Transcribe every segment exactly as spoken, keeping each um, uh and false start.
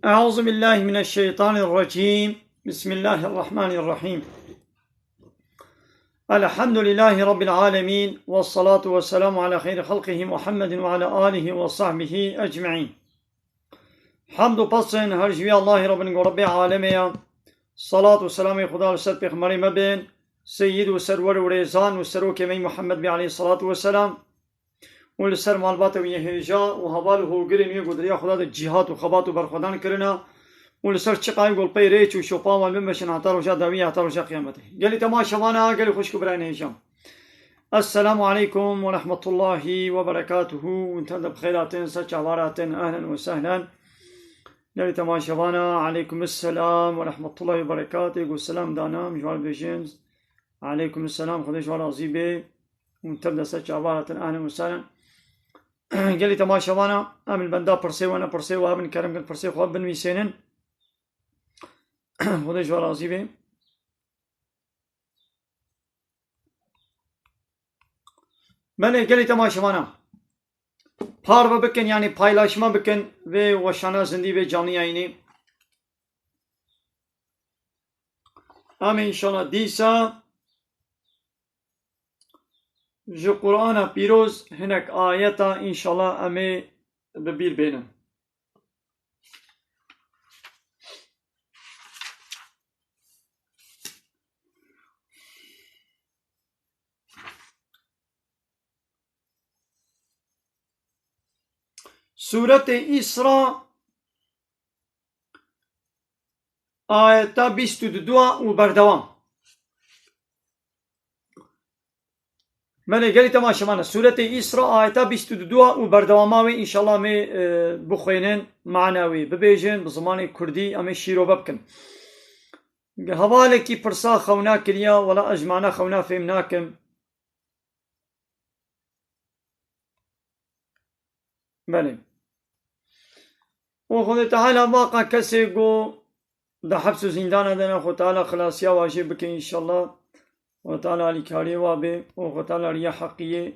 أعوذ بالله من الشيطان الرجيم. بسم الله الرحمن الرحيم. الحمد لله رب العالمين، والصلاة والسلام على خير خلقه محمد وعلى آله وصحبه أجمعين. Hamd û pesên her ji wî Allahî re bin, ku Rebbê alemê ye. Salat û selamê Xuda li ser pêxemberê me bên, seyyid û serwer û rêzan û serokê me Muhammed bê aleyhissalatu vesselam. û li ser malbata wî yê hêja û heval û hogirên wî ku di riya Xuda de cîhat û xebat û berxwedan kirina û li ser çiqayê ku li pey rêç û şopa wan bimeşin heta roja dawî, heta roja qiyametê. Gelî temaşevana, gelî xwişk û birayên hêja. Esselamu aleykum ve rahmetullahi ve berekatuhu. Hûn tev de bi xêr hatin, ser çavar hatin, ehlen ve sehlen. Gelî temaşevana, aleykum esselam ve rahmetullahi ve berekatuhu. Gu selam dana, min ji wan bêjin. Aleykum esselam, Xwedê ji wan razî bê. Hûn tev de ser çavar hatin, ehlen ve sehlen. Gelî temaşevana, em li benda pirsê we ne, pirsê we hebin, kerem kin pirsê xwe binivîsênin. Xwedê ji we razî bê. Belê, gelî temaşevana. Parve bikin, yanî paylaşma bikin vê weşana zindî, vê canlı yayınî. Em ê înşallah dîsa ji Qur'ana Pîroz hinek ayeta înşallah em ê bi bîr bênin. Sûretê Îsra, ayeta bîst û du û berdewam. Belê, gelî temaşevana, Sûretê Îsra, ayeta bîst û du û berdewama wê, înşallah em ê, e, bixwênin, mana wê bibêjin, bi zimanê kurdî em ê şîrove bikin. Hevalekî pirsa xewna kiriya, wela ez ji mana xewna fêm nakim. Belê. Û Xwedê Teala baqa kesê ku di heps û zîndana de ne, Xwedê Teala xilasiya wa jê bike înşallah. Xwedê Teala alîkariyê wa bê û Xwedê Teala riya heqiyê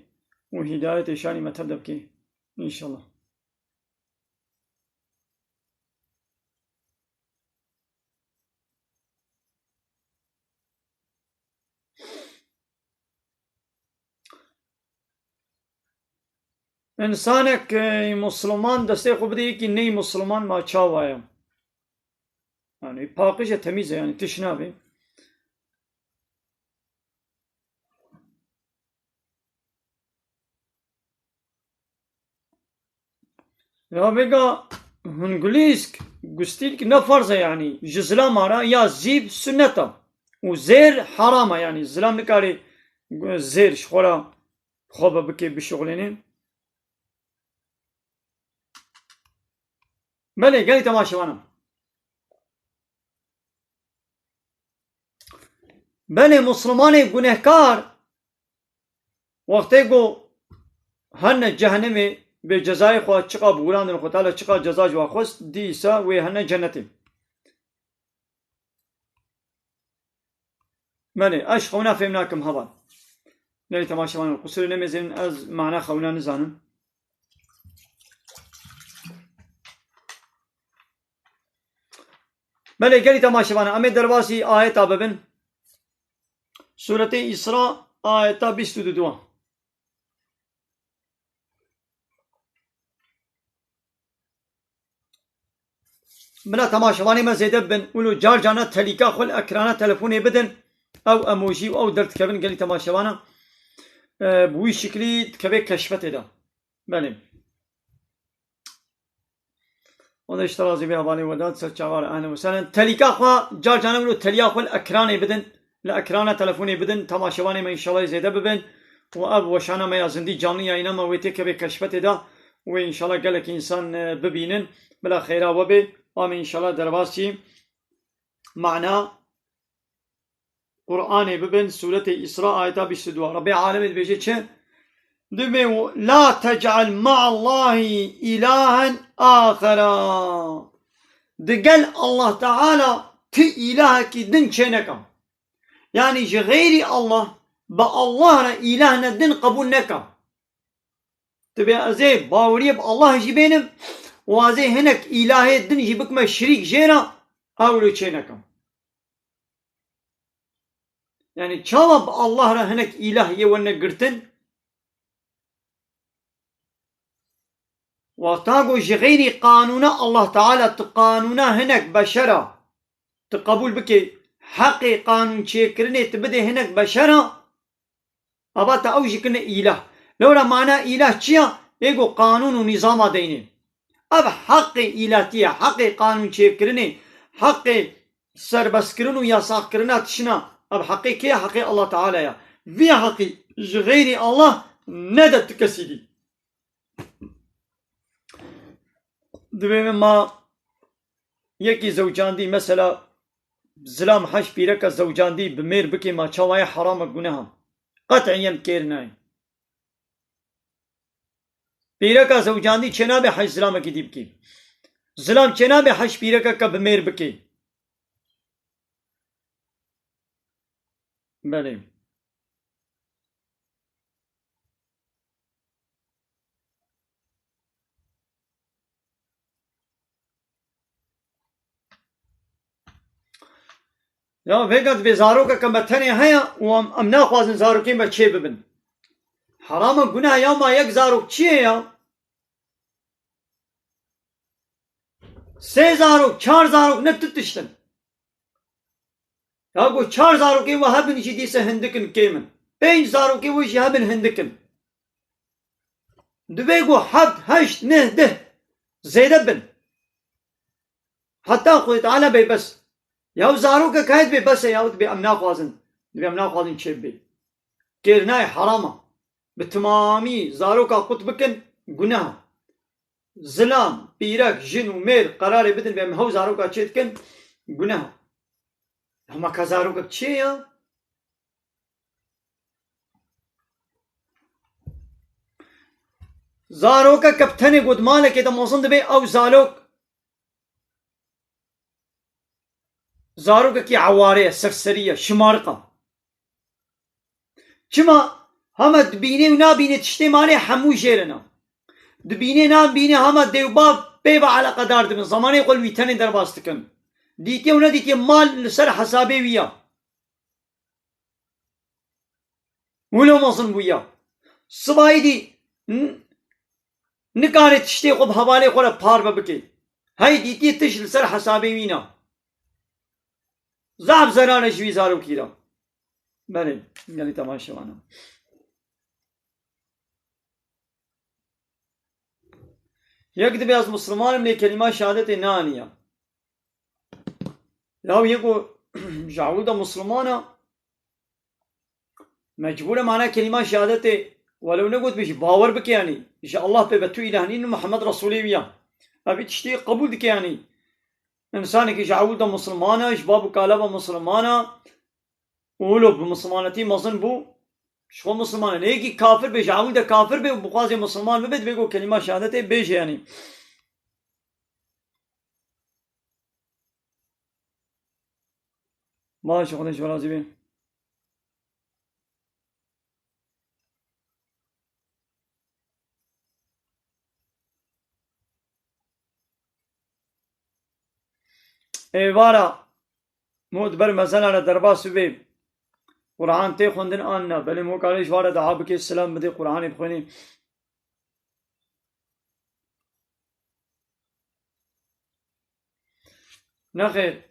û hîdayetê şanî me tev de bike înşallah. Însanek, e, Musliman destê xwe bide yekî ney Musliman, ma çawa ye? Yani paqij e, temîz e, yani tiş nabe. Ya vêga hingulîsk, gustîlk ne farz e, yanî ji zilama re ya zîv sunnet e û zêr heram e, yanî zilam nikare zêr ji xwe re xwe be bike bişuxulêne. Belê, gelî temaşevanan. Belê, Muslimanê gunehkar wextê ku hene cehennemê bê cezayê xwe çiqa bigurandin, Xwe Teala çiqa ceza ji wa xwest, dîsa wê hene cennetê. Belê, ez xewna fêm nakim heval. Gelî temaşevanan, qusûrê nemêzênin, ez mana xewna nizanim. Belê, gelî temaşevanan, em ê derbasî ayeta bibin. Sûretê Îsra, ayeta bîst û du. Bila temaşevanê me zêde bibin, wilo car carna telîka xwe li ekrana telefonê bidin, ew emojî û ew derdikevin gelî temaşevana, e, bi wî şiklî dikeve keşfetê de. Belê. O da işte razî bê hevalê we de, ser çawa re, ehlen we sehlen. Telîka xwe, car carna wilo teliya xwe li ekranê bidin. Li ekrana telefonê bidin, temaşevanê me înşallah zêde bibin. Û ev weşana me ya zindî, canlı yayına me wê têkeve keşfetê de. Wê înşallah gelek însan, e, bibînin. Bila xeyra we bê. Em ê înşallah derbasî mana Qur'anê bibin, Sûretê Îsra, ayeta bîst û du. Rebbê alemê dibêje çi? Dibê, "La tec'al ma'allahi ilahen axera." Digel Allah Teala ti îlahekî din çêneke. Yanî ji xeyrî Allah, bi Allah re îlahne din qebûl neke. Dibê ez ê baweriyê bi Allah jî bênim Wazê hinek îlahê din jî bikime şirîk jê re, ew wilo çê nekim. Yani çawa bi Allah re hinek îlah yê wene girtin? Wexta ku ji xeyrî qanûna Allah Teala tu qanûna hinek beşera tu qebûl bikê, heqê qanûn çêkirinê tu bidê hinek beşera, ava te ew jî kirine îlah. Lewra mana îlah çi ya? Ê ku qanûn û nîzama deynê. Ev heqê îlatî ye, heqê qanûn çêkirinê, heqê serbestkirin û yasaqkirina tişina. Ev heqê kê ye? Heqê Allah Teala ye. Vî heqî ji xeyrî Allah nede tu kesî dî. Divê me ma yekî zewcandî, mesela zilam heş pîreka zewcandî bi mêr bikê, ma çawa ye? Heram e, guneha. Qet'iyen kêr nayê. Pîreka zewcandî çênabe heş zilamekî dî bikê. Zilam çênabe heş pîrekeke bi mêr bikê. Belê. Ya vêga dibê zarokeke me tenê heye û em, em naxwazin zarokên me çê bibin. Heram e, guneh e ya, ma yek zarok çi ye ya? Sê zarok, çar zarok ne tu tişt in. Ya ku çar zarokê we hebin jî dîse hindik in, kêm in. Pênc zarokê we jî hebin, hindik in. Divê ku heft, heşt, neh, deh zêde bin. Heta Xwedê Teala bê bes. Ya zarokek heye dibê bes e, ya dibê em naxwazin. Dibê em naxwazin çê bibê. Kêr nayê, heram e. Bi timamî zaroka qut bikin, guneh e. Zilam, pîrek, jin û mêr qerarê bidin, bê em hew zaroka çê dikin, guneh e. Hema ka zarokek çê ya? Zarokek ke bi tenê ku di malekê de mezin dibê, ew zarok, zarokekî eware ye, serserî ye, şimariq e. Çima? Hema dibînê û nabînê tiştê malê hemû jêr in e. Dibînê nabînê hema dê û bav pê ve eleqedar dibin. Zemanê xwe li wî tenê derbas dikin. Dîtiye û nedîtiye mal li ser hesabê wî ye. Wilo mezin bûye. Sibayî dî n-, nikare tiştê xwe bi hevalê xwe re parve bike. Hey dîtî tişt li ser hesabê wî ne. Zaf zerar e ji wî zarokî re. Belê, gelî temaşevan e. Yek dibê ez Misliman im, lê kelîma şehadetê neaniya. Ya yek o ji ewil de Misliman e, mecbûr e mana kelîma şehadetê welew negot bê jî bawer bike, yanî ji Allah pê ve tu îlah nîn, Muhammed Resûlê wî ya. Ev tiştê qebûl dike, yanî însanekî ji ewil de Misliman e, ji bab û kala ve Misliman e, û wilo bi Mislimanetî mezin bû, ji xwe Misliman e. Lê yekî kafir bê, ji ewil de kafir bê û bixwaze Misliman bibe, divê ku kelîma şehadetê bêje, yanî. Baş, Xwedê ji we razî be. Êvara, mo di ber mezena re derbas bibe. Quran tê xwendin an na? Belê, mo karê ji wa re dua bike, selam bide, Quranê bixwêne. Nexêr.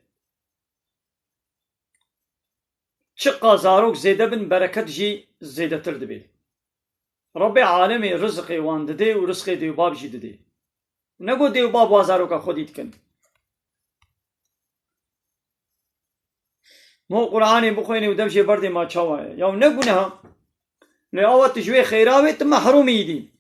Çiqa zarok zêde bin, bereket jî zêdetir dibe. Rebbê alemê rizqê wan didê û rizqê dê û bab jî didê. Nego dê û bab wa zaroka xwedî dikin. Mo Qur'anê bixwênê û dev jê berdê ma çawa ye? Yaw ne guneha. Lê awa tu ji wê xêra wê tu mehrûm î dî.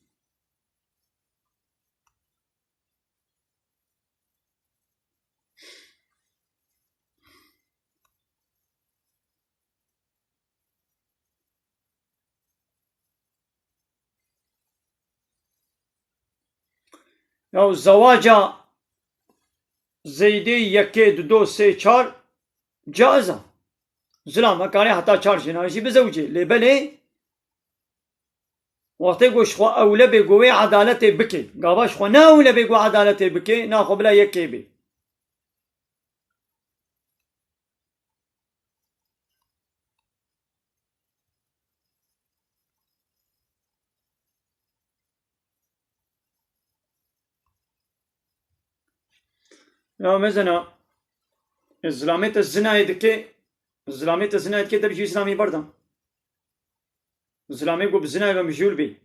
Ya zewaca zeydê yekê, du, do, sê, çar caiz e. Zilam, e, kare heta çar jina jî bizewcê. Lê belê Wextê ku ji xwe ewle bê ku wê edaletê bike. Gava ji xwe ne ewle bê ku edaletê bike, na xwe bila yekê bê. Ya mezena, zilamê te zinayê dike, zilamê te zinayê dike, te bi jî zilamî berdan. Zilamê ku bi zinayê ve mijûl bî.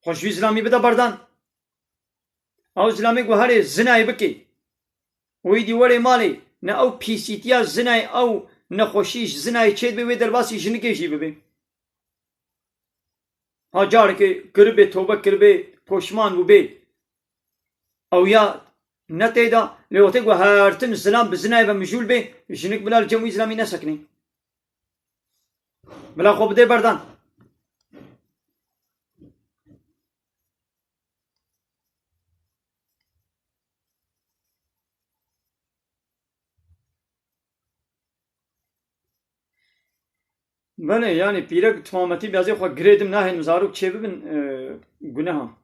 Xwe ji wî zilamî bide berdan. Ew zilamê ku herê zinayê bikê. Wî dî werê malê, ne ew pîsîtiya zinayê, ew nexweşî ji zinayê çêdibe, wê derbasî jinikê jî bibe. Ha carekê kiribê, tobe kiribê, poşman bûbê. Ew ya ne tê de, lê wextê ku her tim zilam bi zinayê ve mijûl bê, jinik bila li cem wî zilamî nesekinê. Bila xwe bidê berdan. Belê, yanî pîrek timametî biyazê xwe girê dim nahêlim zarok çê bibin, e, guneha.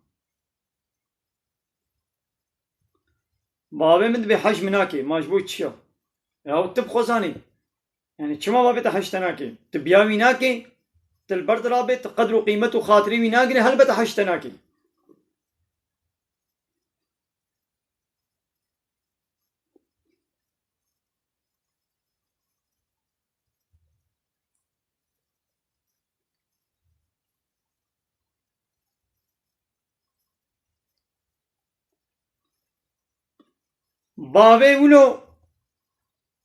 Bavê min dibê hej min nake, ma ji bo çi ya? Ya tu bi xwe zanî. Yani çima bavê te hej te nake? Tu biya wî nake, tu li ber dirabê, tu qedr û qîmet û xatirê wî nagirê, helbet hej te nake. Bavê wilo,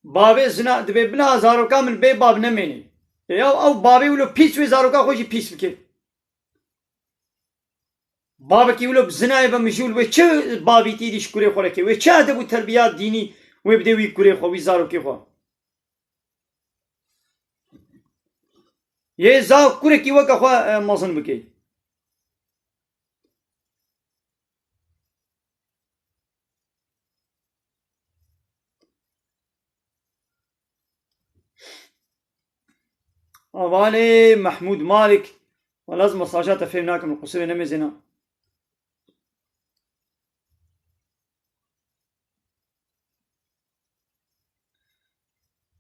bavê zina dibê bila zaroka min bê bav nemênî. Ya ew bavê wilo pîs wê zaroka xwe jî pîs bike. Bavekî wilo bi zinayê ve mijûl wê çi bavîtî dî ji kurê xwe re ke? Wê çi edeb û terbiya dînî wê bidê wî kurê xwe, wî zarokê xwe? Yê za kurekî weke xwe, e, mezin bikey. Avalê Mehmûd Malik, wela ez mesaja te fêm nakim, li qusirê nemêzêna.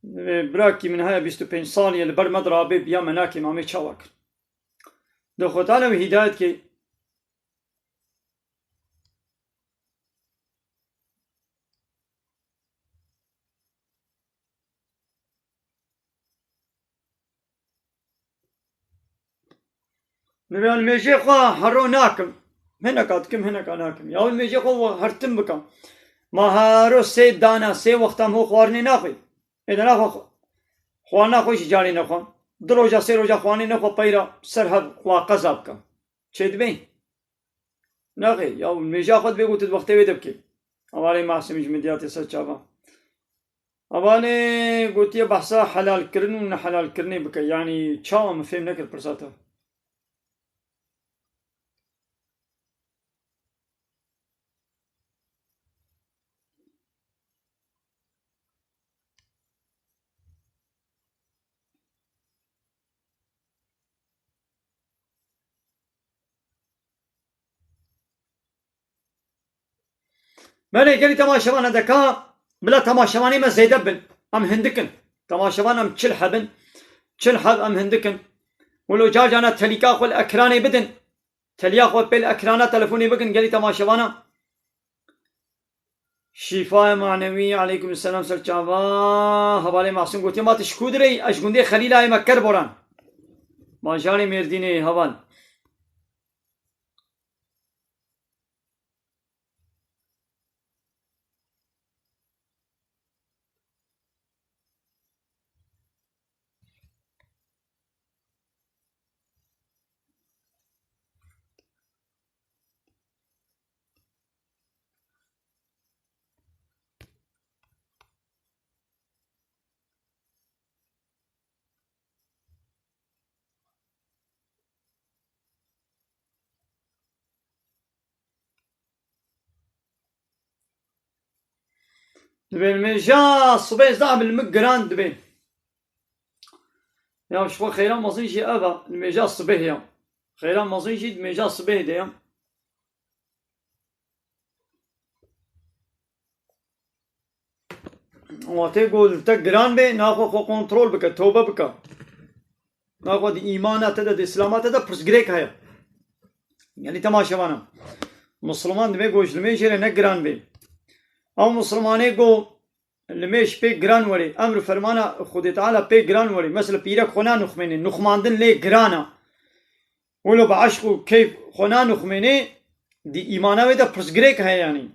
Vê birakî min heye bîst û pênc salî ye, li ber me dirabê biya me nakê, ma me çawa kir? Di Xwetane wî hîdayet kê. Min nimêjê xwe hero nakim. Hineka dikim, hineka nakim. Ya nimêjê xwe we hertim bikim. Ma hero sê dana, sê wexta min xwarinê naxwî. Êdana xwe xwarina xwe jî carê nexwe. Du roja, sê roja xwarinê nexwe peyra ser hev xwe qeza bikim. Çêdibê? Nexê, ya nimêja xwe dibê ku tu di wextê wê de bikê. Hevalê Masimî ji Midyatê ser çava. Hevalê gotiye behsa helalkirin û nehelalkirinê bike. Yanî çawa, min fêm nekir pirsa te. Belê gelî temaşevana deka, bila temaşevanê me zêde bin. Em hindik in. Temaşevan em çil heb in. Çil heb em hindik in. Wilo car carna telîka xwe li ekranê bidin. Teliya xwe pê li ekrana telefonê bikin gelî temaşevana. Şîfayê manewî, aleykum selam serçava. Hevalê Masum gotiye, ma tu ji ku dirê? Ez ji gundê Xelîlayê me Kerboran. Bajarê Mêrdînê heval. Dibê nimêja sibê zaf li min giran dibê. Ya ji xwe xeyra mezin jî ev e, nimêja sibê ya. Xêra mezin jî di mêja sibehê de ye. Wextê ku li te giran bê, naxwe xwe kontrol bike, tobe bike. Naxwe di îmana te de, di îslama te de pirsgirêk heye. Yanî temaşevana. Misilman divê ku ji limêjê re ne giran bê. Ew misilmanê ku limêj pê giran werê, emr û fermana Xwedê Teala pê giran werê. Mesela pîrek xwe nanixmênê, nixmandin lê giran e. Wilo bi eşq û keyf xwe nanixmênê, di îmana wê de pirsgirêk heye yanî.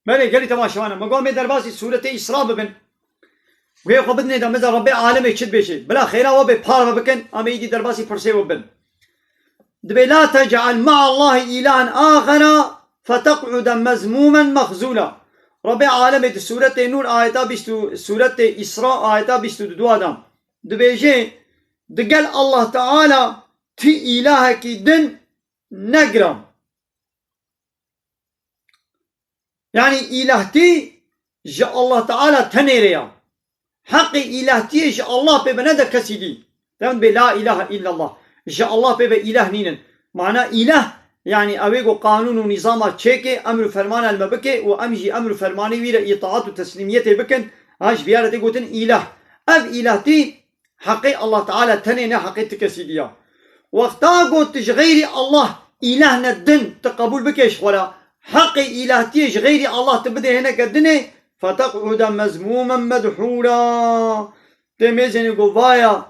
Belê, gelî temaşevan e. Me got em ê derbasî sûretê Îsra bibin. Guhê xwe bidinê de, me de Rebbê alemê çi dibêje. Bila xêra we bê, parve bikin, em ê îdî derbasî pirsê we bin. Dibê, "La tec'al ma'allahi ilahen axera feteq'ude mezmûmen mexzûla." Rebbê alemê di sûretê Nûr ayeta bîst û, sûretê Îsra ayeta bîst û du de dibêje, "Digel Allah Teala ti îlahekî din negira." Yanî îlahtî ji Allah Teala tenê re ya. Heqê îlahtiyê ji Allah pê ve ne de kesî dî. Dem bê la ilahe illallah. Ji Allah pê ve îlah nînin. Mana îlah, yanî ew ê ku qanûn û nîzama çêke, emr û fermana li me bike û em jî emr û fermanê wî re îtaat û teslîmiyetê bikin. Ha, ji vîya re tê gotin îlah. Ev îlahtî heqê Allah Teala tenê, ne heqê ti kesî dî ya. Wexta got tu ji xeyrî Allah îlah ne din, tu qebûl bike ji xwe re, heqê îlahtiyê ji xeyrî Allah tu bidê hineke dinê, feteq'ude mezmûmen medhûra. Tê mêzênê got vaya,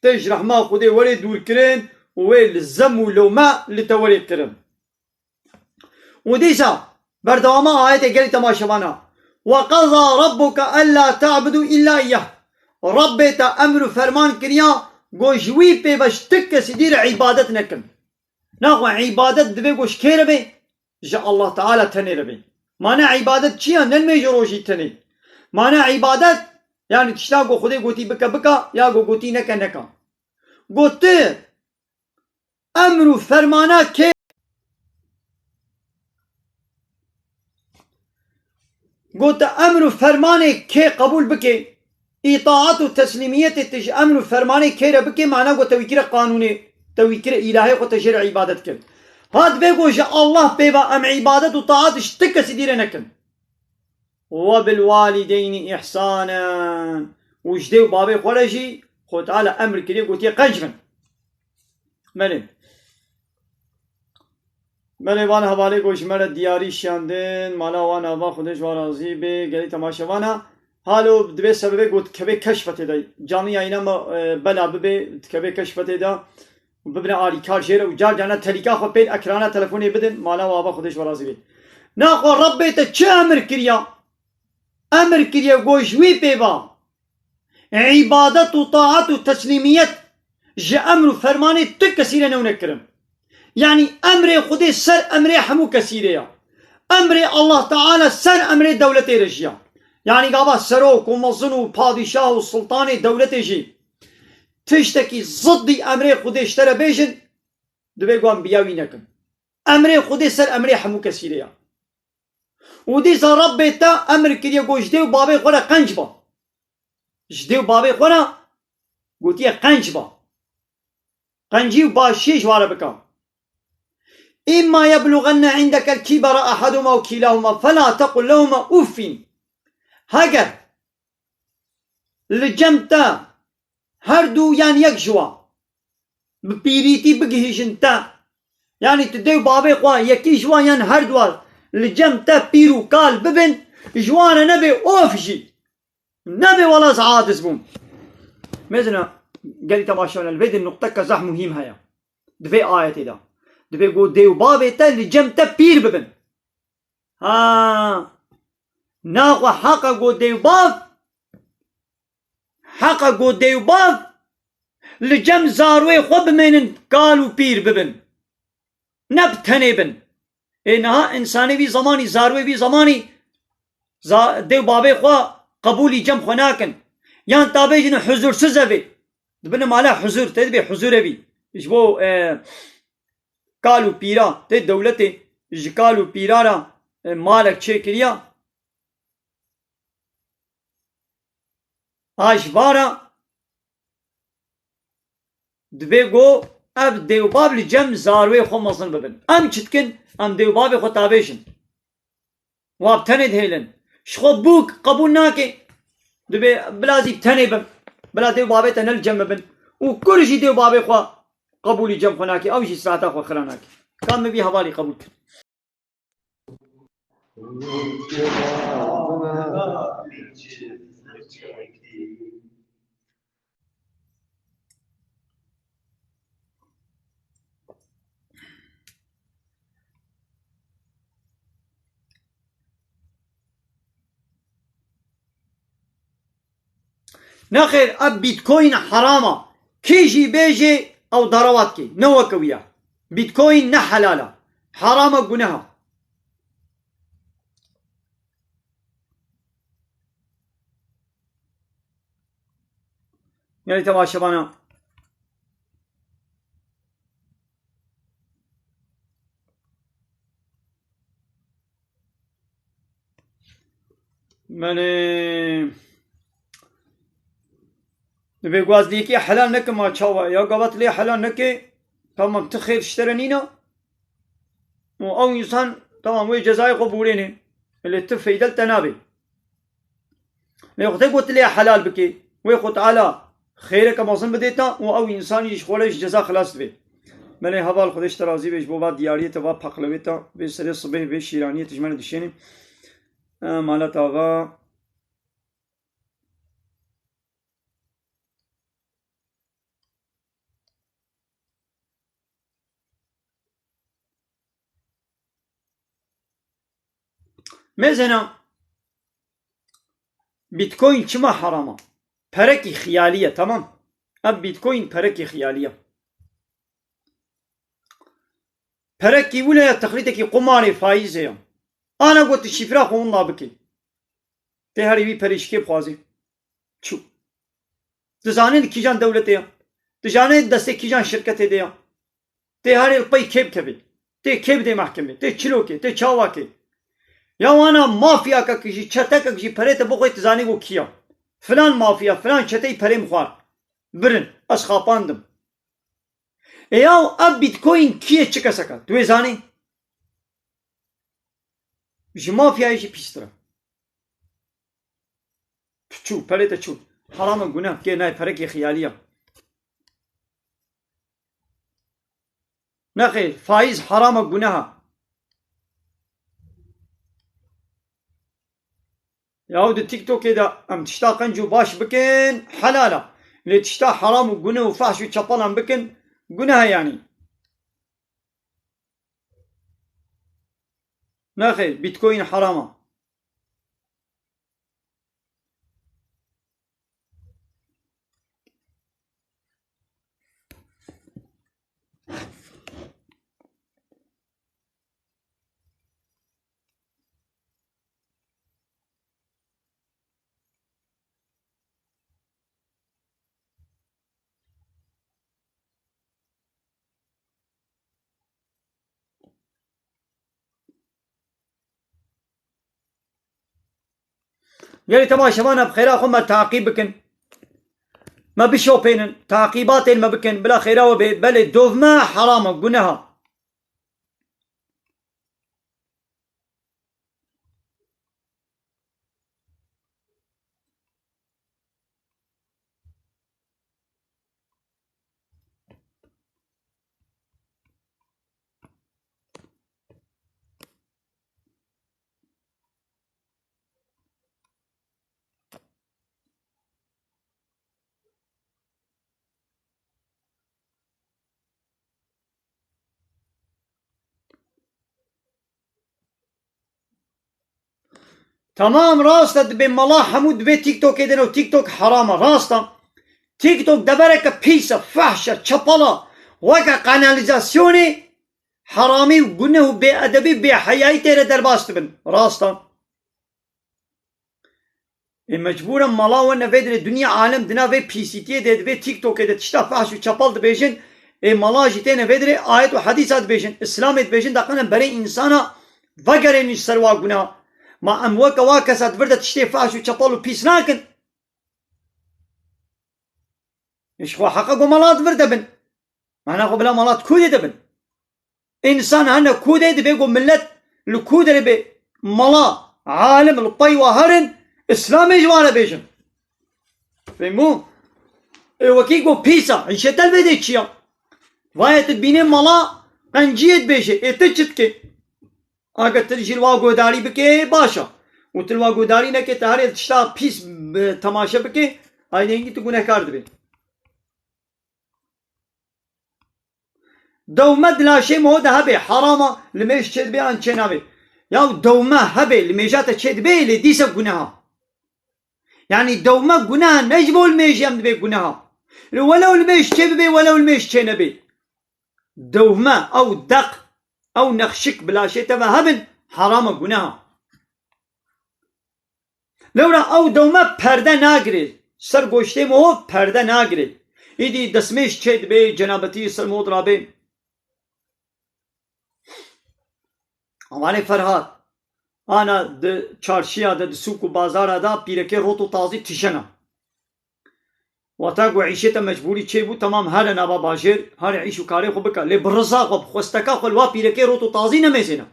tê ji rehma Xwedê werê dûr kirin û wê li zem û lewme li te werê kirin. Û dîsa berdewama ayetê gelî temaşevana. "Ve qeza rabbuke ella ta'budu illa iyyah." Rabbê te emr û ferman kiriya, got ji wî pê ve ji ti kesî dî re îbadet nekin. Naxwe îbadet divê got ji kê re bê? Ji Allah Teala tenê re bê. Mane îbadet çi ya? Ne nimêj û rojî tenê. Mane îbadet, yanî tişta ku Xwedê gotî bike, bike, ya ku gotî neke, neke. Got tu emr û fermana kê, got tu emr û fermanê kê qebûl bike, îtaat û teslîmiyetê tu ji emr û fermanê kê re bike, mana got te wî kire qanûnê, te wî kire îlahê xwe, te jê re îbadet kir. Ha divê got ji Allah pê ve em îbadet û taat ji ti kesî dî re nekin. "Ve bil walîdeynî îhsanen." Û ji dê û bavê xwe re jî Xwedê Teala emr kiriye, gotiye qenc bin. Belê. Belê, van hevalê ku ji me re diyarî şiyandin, mala wan ava, Xwedê ji wan razî bê, gelî temaşevana. Halo divê sebebê ku dikevê keşfetê de. Canlı yayına me, e, bela bibê, dikevê keşfetê de. Û bibine alîkar jê re û car carna telîka xwe pêl ekrana telefonê bidin, mala wan ava, Xwedê ji wan razî bê. Naxwe Rebbê te çi emir kiriya? Emir kiriye ku ji wî pê ve îbadet û taat û teslîmiyet ji emr û fermanê tu kesî re newne kirin. Yanî emrê Xwedê ser emrê hemû kesî re ya. Emrê Allah Teala ser emrê dewletê re jî ya. Yanî gava serok û mezin û padîşah û sultanê dewletê jî tiştekî ziddî emrê Xwedê ji te re bêjin, divê ku em bi ya wî nekin. Emrê Xwedê ser emrê hemû kesî re ya. Û dîsa Rebbê te emir kiriye ku ji dê û bavê xwe re qenc ba. Ji dê û bavê xwe re gotiye qenc ba. Qencî û başiyê ji wan re bike. "Îmma yebluganne indeke l-kibera ehadûma ew kîlahûma fela tequl lehûma uffîn." Heger li cem te her du yan yek ji wan bi pîrîtî bigihîjin te, yanî tu dê û bavê xwe yekî ji wan yan her du li cem te pîr û kal bibin, ji wan re nebê of jî. Nebê wela ez aciz bûm. Mêzina gelî temaşevan, li vê de nuqteke zehf muhîm heye. Di vê ayetê de. Dibê ku dê û bavê te li cem te pîr bibin. Ha. Naxwe heqa ku dê û bav, heqa ku dê û bav li cem zarwê xwe bimênin, kal û pîr bibin. Ne bi tenê bin. Ê niha însanê vî zemanî, zarwê vî zemanî za-, dê û bavê xwe qebûlî cem xwe nakin. Yan ta bêjin huzursiz ev ê. Dibine mala huzur, tê dibê huzur evî. Ji bo, e, kal û pîra tê dewletê. ji kal û pîra re, e, malek çêkiriya. A ji va re divê ku ev dê û bav li cem zarwê xwe mezin bibin. Em çi dikin? Em dê û bavê xwe tavêjin. Wa bi tenê dihêlin. Ji xwe bûk qebûl nake. Divê bila zî bi tenê bim. Bila dê û bavê te ne li cem min bin. Û kur jî dê û bavê xwe qebûlî cem xwe nake. Ew jî sirata xwe xira nake. Ka min vî hevalî qebûl kir. Nexêr, ev Bitcoin heram e. Kê jî bêje ew darawat ke. Ne weke wî ye. Bitcoin ne helal e. Heram e, guneh e. Gelî temaşevana. Belê. Divê ku ez lê yekê helal nekim, ha çawa? Ya gava tu lê helal nekê, tamam, tu xêr ji te re nîna. Û ew însan, tamam, wê cezayê xwe bûrêne. Lê tu feyde li te nabe. Lê wextê ku tu lê helal bikê, wê Xwe Teala xêreke mezin bidê te û ew însanî ji xwe re ji ceza xilas dibe. Belê heval, Xwedê ji te razî be ji bo va diyariyê te, va paqlewê te, vê serê sibê, vê şîraniyê tu ji me re dişênî. E, mala te ava. Mêzena, Bitcoin çima heram e? Perekî xiyalî ye, tamam. Ev Bitcoin perekî xiyalî ye. Perekî wile ye, texlîtekî qumarê, faîzê ye. Ana got tu şîfra xwe winda bikî. Tê herî wî perê ji kê bixwazî? Çû. Tu zanî li kîjan dewletê ye? Tu zanî destê kîjan şirketê de ye? Tê herê li pey kê bikevê? Tê kê bidê mehkemê? Tê çilokê? Tê çawakê? Ya wana mafyakek jî, çetekek jî perê te bixwe, tu zanî ku kî ya? Filan mafya, filan çeteyî perê min xwar. Birin, ez xapandim. E yaw, ev Bitcoin kî ye, çi kesek e? Tu wê zanî? Ji mafyayê jî pîstir e. Tu çû, perê te çû. Heram e, guneh, kê nayê, perekê xiyalî ye. Nexêr, faîz heram e, guneh e. Yaw di TikTokê de em tişta qenc û baş bikin, helal e. Lê tişta heram û guneh û fahş û çepal em bikin, guneh e yanî. Nexêr, Bitcoin heram e. Gelê temaşevana, bi xêra xwe me taqîb bikin. Me bişopênin, taqîbatên me bikin, bila xêra we bê. Belê, dov me heram e, guneh e. Tamam, rast e, dibê mala hemû dibê TikTokê de ne û TikTok heram e, rast e. TikTok devereke pîs e, fehş e, çepal e. Weke kanalîzasyonê heramî û guneh û bêedebî, bêheyayî tê re derbas dibin. Rast e. Ê mecbûr e mala we neve dire, dinya alem di nav vê pîsîtiyê de, di vê TikTokê de tişta fehş û çepal dibêjin, Ê mala jî têne vê dirê ayet û hedîsa dibêjin, Îslamê dibêjin, daqine berê însana vegerênin ji ser wa guna. Ma em weke wa kesa di vir de tiştê fahş û çepal û pîs nakin? Ji xwe heqe ku mala di vir de bin. Mana xwe bila mala di kûdê de bin. Însan hene kûdê dibê ku millet li kûdê re bê mala, alim li pey wa herin, Îslamê ji wan re bêjin. Fehmû? Ê wekî ku pîsa, îşetel vê dê çi ya? Vaye tu dibînê mala qenciyê dibêje, ê tu çi dikê? Eger tu jî li wa guhdarî bikê, baş e. Û tu li wa guhdarî nekê, tu herê tişta pîs bi temaşe bikê, ay dengî tu gunehkar dibê. Dewme di laşê mo de hebe, herama, limêj çê dibe an çê nabe. Ya dewme hebe, limêja te çê dibe, lê dîse guneha. Yani dewme guneha, ne ji bo limêjî em dibe guneha. Lê welew limêj çê bibe, welew limêj çê nebe. Dewme, ew deq, ew nexşik bi laşê te ve hebin, herama guneha. Lewra ew dewme perde nagirê. Ser goştê mo perde nagirê. Îdî destmêj çê dibê, cenabetî ser mo dirabê. Amanê Ferhat. Ana di çarşiya de, di sûk û bazara de pîrekê rot û tazî tijena. Wata ku îşê te mecbûrî çêbû, temam here nava bajêr, here îş û karê xwe bike. Lê bi riza xwe, bi xwesteka xwe li wa pîrekê rot û tazî nemêzêne.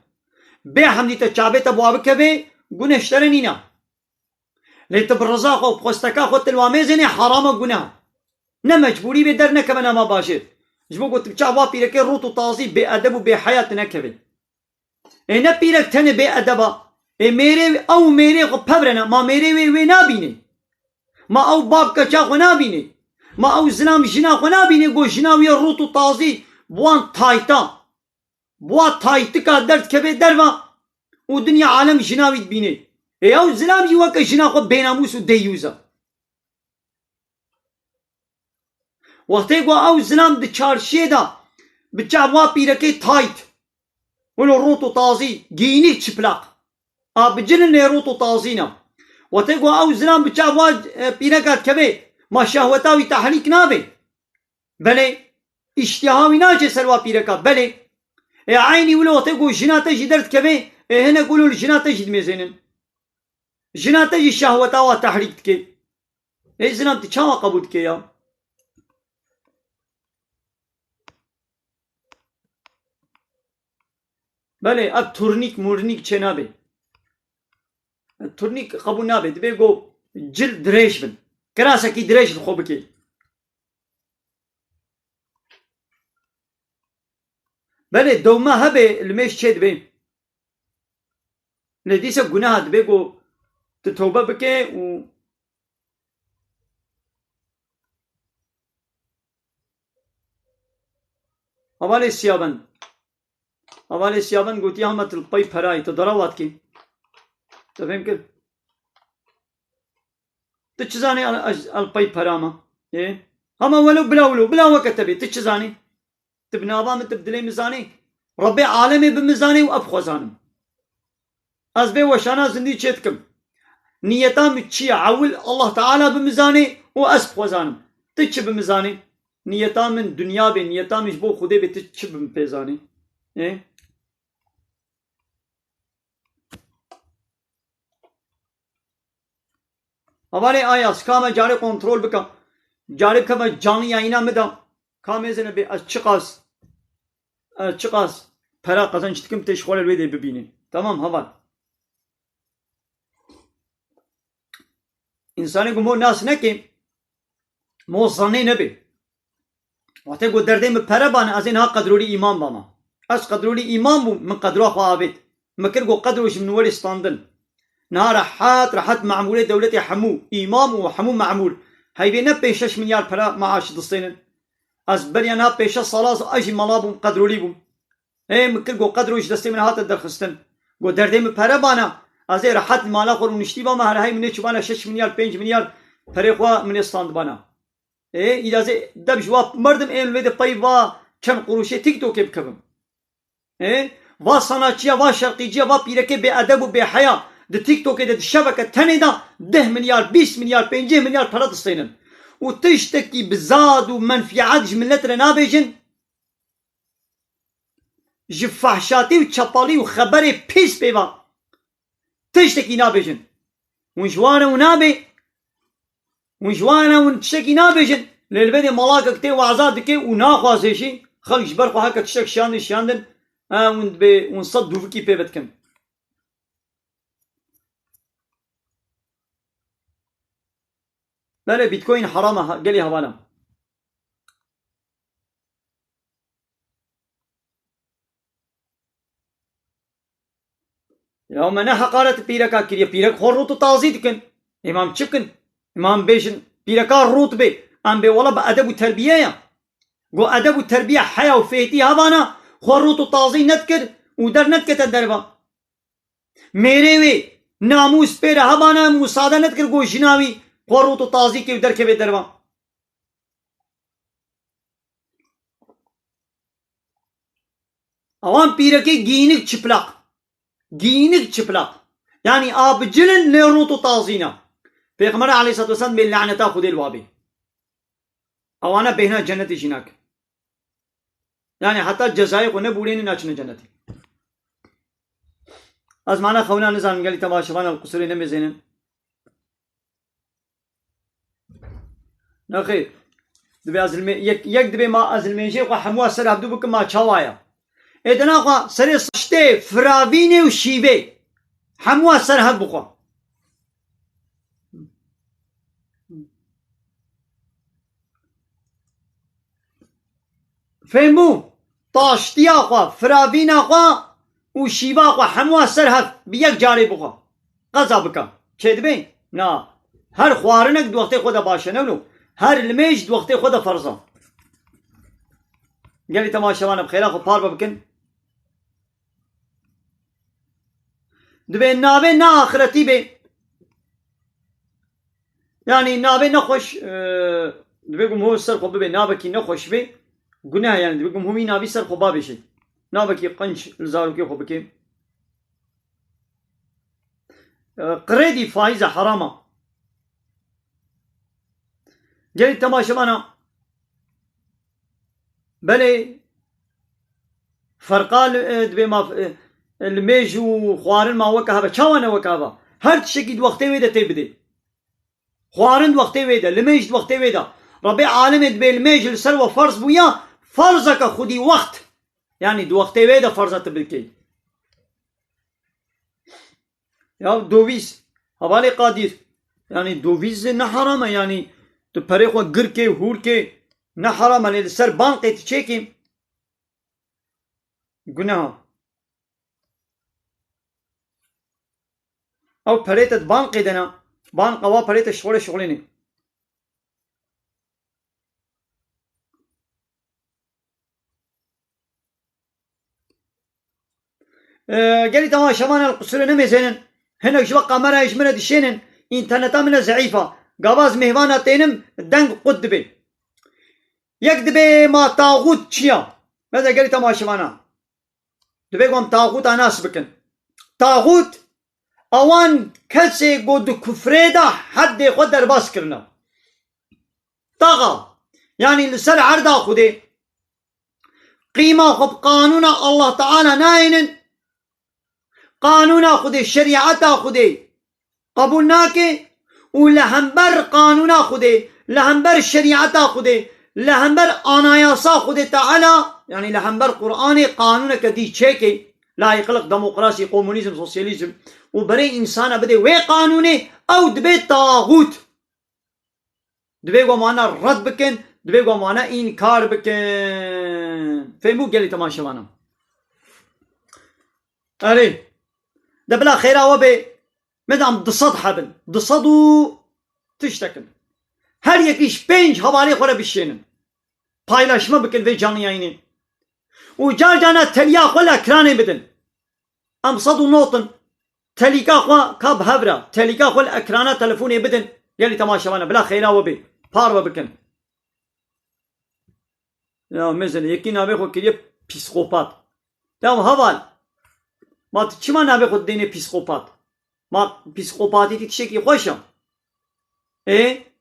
Bê hemdî te çavê te bi wa bikevê, gune ji te re nîne. Lê tu bi riza xwe, bi xwesteka xwe tu li wa mêzênê, herama gune. Ne mecbûrî bê dernekeve nava bajêr. Ji bo ku tu bi çav wa pîrekê rot û tazî bê edeb û bê heya tu nekevê. Ê ne pîrek tenê bê edeba. Ê mêrê, ew mêrê xwe pevrene. Ma mêrê wê, wê nabînê? Ma ew bab keça xwe nabînê? Ma ew zilam jina xwe nabînê? Go jina wî rût û tazî bi wan tayta, bi wa taytika derdikeve derva û dinya alem jina wî dibînê. Ê ew zilam jî weke jina xwe bênamûs û deyûz e. Wextê ku ew zilam di çarşiyê de bi çav wa pîrekê tayt, wilo rût û tazî, giyînî çiplaq, a bi cilin lê rût û tazî ne. Wextê ku ew zilam bi çav wa, e, pîreka dikeve, ma şehweta wî tehrîk nabe? Belê, îştiha wî naçe ser wa pîreka, belê. Ê eynî wilo wextê ku jina te jî derdikeve, ê hinek wilo li jina te jî dimêzênin. Jina te jî şehweta wa tehrîk dike. Ê zilam tu çawa qebûl dike ya? Belê, ev turnîk murnîk çê nabe. Turnîk qebûl nabe. Dibe ku cil dirêj bin. Kirasekî dirêj li xwe bike. Belê, dewme hebe, limêj çê dibe. Lê dîsa guneha dibe ku tu tewbe bike û Hevalê Siyaben. Hevalê Siyaben gotiye, hema tu li pey perayî, tu dera wa dikî. Tu fêm kir? Tu çi zanî el, el, el pey pera me? Ê? Hema welo bila wilo, bila weke te bê, tu çi zanî? Tu bi nava min, tu bi dilê min zanî? Rebbê alemê bi min zanî û ez bi xwe zanim. Ez vê weşana zindî çê dikim. Niyeta min çi ye? Ewil Allah Teala bi min zanî û ez bi xwe zanim. Tu çi bi min zanî? Niyeta min dinya bê, niyeta min ji bo Xwedê bê, tu çi bi min pê zanî? Ê? Hevalê Ayas, ka me carê kontrol bika. Carê bikeve canlı yayına min de. Ka mêzine bê ez çiqas, ez çiqas pera qezenç dikim, tê ji xwe re wê dê bibînin. Tamam heval. Însanê ku mo nas neke, mo zanê nebe. Wextê ku derdê min pere bane, ez ê niha qedrolî îman bama. Ez qedrolî îman bûm, min qedra xwe avêt. Min kir ku qedro ji min werê standin. Niha rehet, rehet memûrê dewletê hemû, îmam û hemû memûr, heyvê ne pênc şeş milyar pere maaş distênin. Ez beriya niha pênc şeş sala ez jî mala bûm, qedrolî bûm. Ê, min kir ku qedro ji destê min hate derxistin. Ku derdê min pere bana, ez ê rehet li mala xwe rûniştî bama, her hey min ê çûbana şeş milyar, pênc milyar perê xwe min ê standibana. Ê, îda ez ê deb ji wa merdim ên wê de pey va çend quruşê TikTokê bikevim. Ê, va sanatçiya, va şerqîciya, va pîrekê bêedeb û bêheya di TikTokê de di şeveke tenê de deh milyar, bîst milyar, pêncî milyar pere distênin. Û tiştekî bi zad û menfîet ji milet re nabêjin, ji fehşatî û çepalî û xeberê pîs pê ve tiştekî nabêjin. Hûn ji wan re û nabê, hûn ji wan re hûn tiştekî nabêjin. Lê li vê de malakek tê waza dike û naxwaze jî, xelk ji ber xwe heke tiştek şiyandin, şiyandin, e, hûn dibê hûn sed dûvikî pê ve dikin. Belê, Bitcoin heram e, ha-, gelî hevala. Ya me ne heqaret pîreka kiriye. Pîrek xwe rût û tazî dikin. Ê, em çi bikin? Em bêjin pîreka rût bê. Em bê wela bi edeb û terbiye ya. Go edeb û terbiye heya û fêtî hevana xwe rût û tazî nedikir û dernedikete derva. Mêrê wê namûs pê re hebana, musade nedikir ku jina wî xwe rût û tazî kê û derkeve derva. Ewan pîrekê giyînik çıplak. Giyînik çıplak. Yani a bi cil in lê rût û tazî ne. Pêxember aleyhissalatu vesselam bê laneta Xwedê li wa bê. Ewana bêhna cennetê jî nakin. Yani heta cezayê xwe nebûrênin naçine cennetê. Ez mana xewna nizanim gelî temaşevan el qusurê nemêzênin. Nexêr. Dibê ez li mê-, yek, yek dibê ma ez li mêjê xwe hemû ser hevdû bikim ma çawa ye. Ê dina xwe serê saçtê, firavînê û şîvê. Hemû ser hev bixwe. Fêm bû? Taştiya xwe, firavîna xwe û şîva xwe hemû ser hev bi yek carê bixwe. Qeza bike. Çêdibê? Na. Her xwarinek di wextê xwe de baş e, ne wilo? Her limêj di wextê xwe de ferz e. Gelî temaşevan bi xêra xwe parve bikin. Dibê navê ne axiretî bê. Yani navê nexweş, e, dibê ku miho ser xwe bibê, navekî nexweş bê, guneh e, yani dibê ku miho wî navî ser xwe babêje. Navekî qenc li zarokê xwe bike. E, qirêdî faîz e, heram e. Gelî temaşevana. Belê, ferqa li, e, dibê ma, e, e, limêj û xwarin ma weke heve. Çawa ne weke heve? Her tiştekî di wextê wê de tê bidê. Xwarin di wextê wê de, limêj di wextê wê de. Rebê alemê dibê limêj li ser we ferz bûya, ferzeke xwedî wext. Yani di wextê wê de ferz e tu bikey. Ya dovîz. Hevalê Qadîr. Yani dovîz ne heram e, yani tu perê xwe gir kê, hûr kê, ne heram e, lê li ser bankê tu çêkî guneh e. Ew perê te di bankê de ne, banka wa perê te şixulê şixulênê. Ee, gelî temaşevan el qusûrê nemêzênin. Hinek ji we kamerayê ji min re dişênin. Înterneta min e zeîf a. Gava ez mêhvana tênim, deng qut dibê. Yek dibê ma taxût çi ya? Mesela gelî temaşevana. Dibê ku em taxûta nas bikin. Taxût, ewan kesê ku di kufrê de heddê xwe derbas kirine. Taxa, yanî li ser erda Xwedê, qîma xwe bi qanûna Allah Teala nayênin, qanûna Xwedê, şerîeta Xwedê qebûl nake û li hember qanûna Xwedê, li hember şerîeta Xwedê, li hember anayasa Xwedê Teala, yanî li hember Qur'anê qanûneke dî çêke, layîqlik, demokrasî, komunîzm, sosyalîzm û berê însana bidê wê qanûnê, ew dibe taxût. Dibê ku em wana red bikin, dibê ku em wana înkar bikin. Fêm bû gelî temaşevana. Erê. De bila xêra we bê, medam du sed hebin. Du sed û tiştekin. Her yekî ji pênc hevalê xwe re bişênin. Paylaşma bikin vê canlı yayınê. Û car carna teliya xwe li ekranê bidin. Em sed û nod in. Telîka xwe ka bi hev re. Telîka xwe li ekrana telefonê bidin. Gelî temaşevana. Bila xêra we bê. Parve bikin. Ya mezin, yekî navê xwe kiriye psîkopat. Ya heval. Ma tu çima navê xwe didênê psîkopat? Ma psîkopatî tiştekî xweş e? Ê?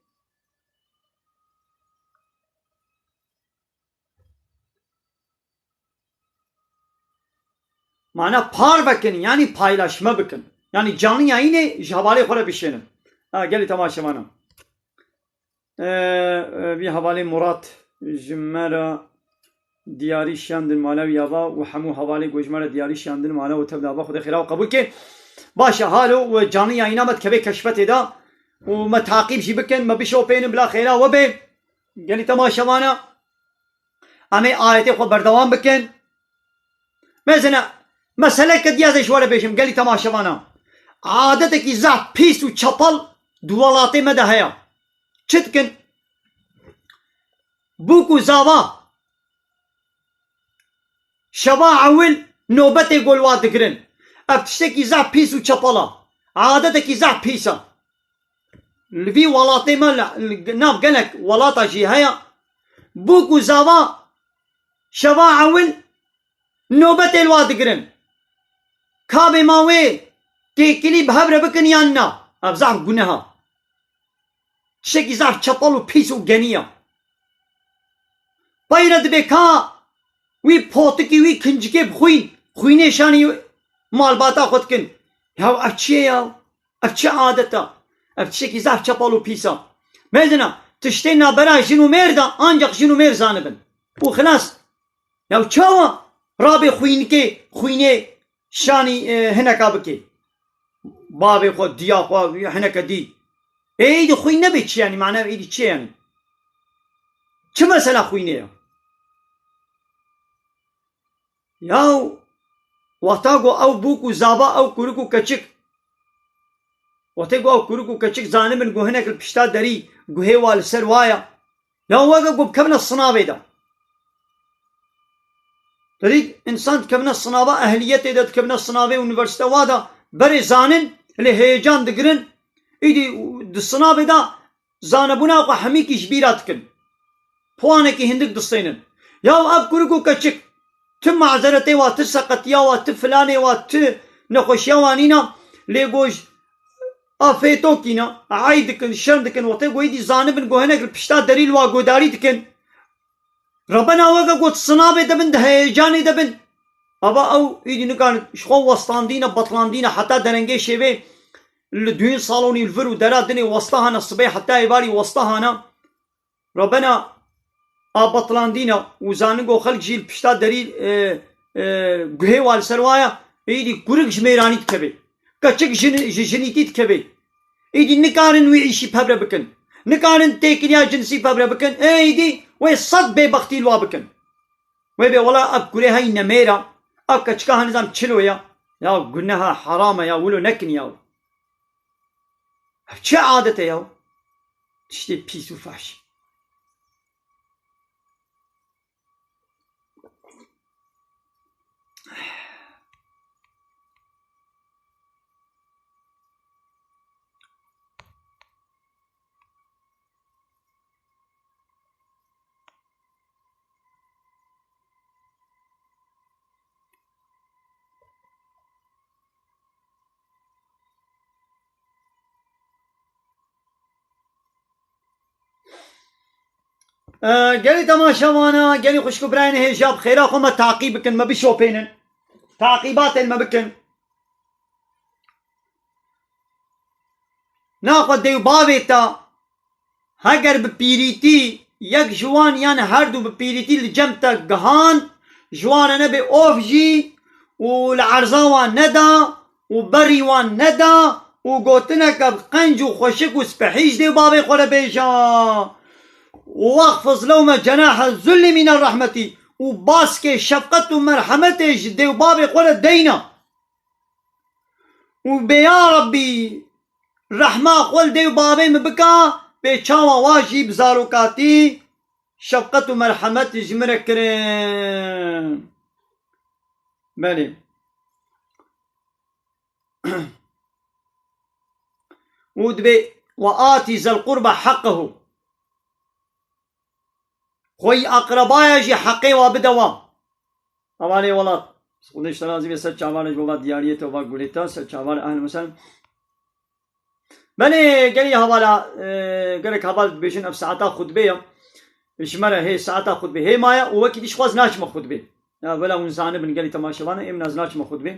Mana parve kin, yanî paylaşma bikin. Yanî canlı yayînê ji hevalê xwe re bişênin. Ha, gelî temaşevana. Ee, e, vî hevalê Murat ji me re diyarî şiyandin mala wî ava û hemû hevalê ku ji me re diyarî şiyandin mala û tev dava Xwedê xêra û qebûl ke. Baş e, halo we canlı yayîna me dikeve keşfetê de û me taqîb jî bikin, me bişopênin bila xêra we bê. Gelî temaşevana. Em ê ayetê xwe berdewam bikin. Mezine, meseleke diya ez ê ji we re bêjim, gelî temaşevana. Adetekî zehf pîs û çepel di welatê me de heye. Çi dikin? Bûk û zava. Şeva ewil nobetê gol wa digirin. Ev tiştekî zehf pîs û çepel e. Adetekî zehf pîs e. Li vî welatê me, li, li nav gelek welata jî heye. Bûk û zava şeva ewil nobetê li wa digirin. Ka bê ma wê têkilî bi hev re bikin yan na? Ev zehf guneha. Tiştekî zehf çepel û pîs û genî ya. Peyre dibe ka wî potikî, wî kincikê bi xwîn, xwînê şanî malbata xwe dikin. Ya ev çi ye ya? Ev çi adet e? Ev tiştekî zehf çepal û pîs e. Mezina, tiştê nabera jin û mêr de ancak jin û mêr zanibin. Û xilas. Ya çawa rabê xwînikê, xwînê şanî, e, hineka bikê? Bavê xwe, diya xwe, hineke dî. Ê, êdî xwîn nebe çi yanî? Mana êdî çi yanî? Çi mesela xwînê ya? Yaw, wexta ku ew bûk û zava, ew kurik û keçik, wextê ku ew kurik û keçik zanibin ku hinek li pişta derî guhê wa li ser wa ye, ya weke ku bikevine sinavê de. Derî însan dikevine sinava ehliyetê de, dikevine sinavê unîversîte wa de, berê zanin, lê heyecan digirin, îdî di sinavê de zanebûna xwe hemîkî ji bîra dikin. Puanekî hindik distênin. Ya ev kurik û keçik, ti mazeretê wa, ti seqetiya wa, ti filanê wa, ti nexweşiya wa nîna, lê goj a fêtokî ne, ey dikin, şerm dikin, wextê ku êdî zanibin ku hinek li pişta derî li wa godarî dikin. Rebena weke ku di sinavê de bin, di heyecanê de bin. Ava ew êdî nikarin ji xwe westandîne, betlandîne, heta derengê şêvê li duyîn salonî li vir û dera dinê westa hane, sibê heta êvarî westa hane. Rebena a betlandîne û zanin ku xelk jî li pişta derî, e, e, guhê wa li ser wa ye, êdî kurik ji mêranî dikeve. Keçik jin-, ji jinîtî dikeve. Êdî nikarin wî îşî pevre bikin. Nikarin têkiliya cinsî pevre bikin. Êdî wê sed bêbextî li wa bikin. Wê bê wela ev kurê hey nemêra, ev keçika hanizam çilo ya. Ya guneha herame ya, wilo nekin ya. Ev çi adet e ya? Tiştê pîs û fahş. E, gelî temaşevana, gelî xwişk û birayên hêja bi xêra xwe me taqîb bikin, me bişopênin. Taqîbatên me bikin. Naxwe dê û bavê te, heger bi pîrîtî yek ji wan yan her du bi pîrîtî li cem te gihan, ji wan re nebe of jî û li erza wan neda û berî wan neda û gotineke bi qenc û xweşik û spehî ji dê û bavê xwe re bêje. Wexfiz lewme cenahe zulli mîne rehmetî û baskê şefqet û merhemetê ji dê û bavê xwe re deyne. Û bê ya Rebbî, rehma xwe li dê û bavê min bika, bê çawa wa jî bi zarokatî şefqet û merhemet ji min re kirin. Belê. Û dibê, "Ve atî zel qurba heqqehu." Xweyî aqrebaya jî heqê wa bide wa. Hevalê welat. Xwedê ji te razî be, ser çavana ji bo va diyariyê te, va gulê te, ser çavana ehl mesel. Belê, gelî hevala, e, gelek heval dibêjin ev saeta xutbê ye. Ji me re hê saeta xutbê hê maye û wekî dî jixwaz naçime xutbê. Ya, bela hûn zanibin gelî temaşevanan, ê min ez naçime xutbê.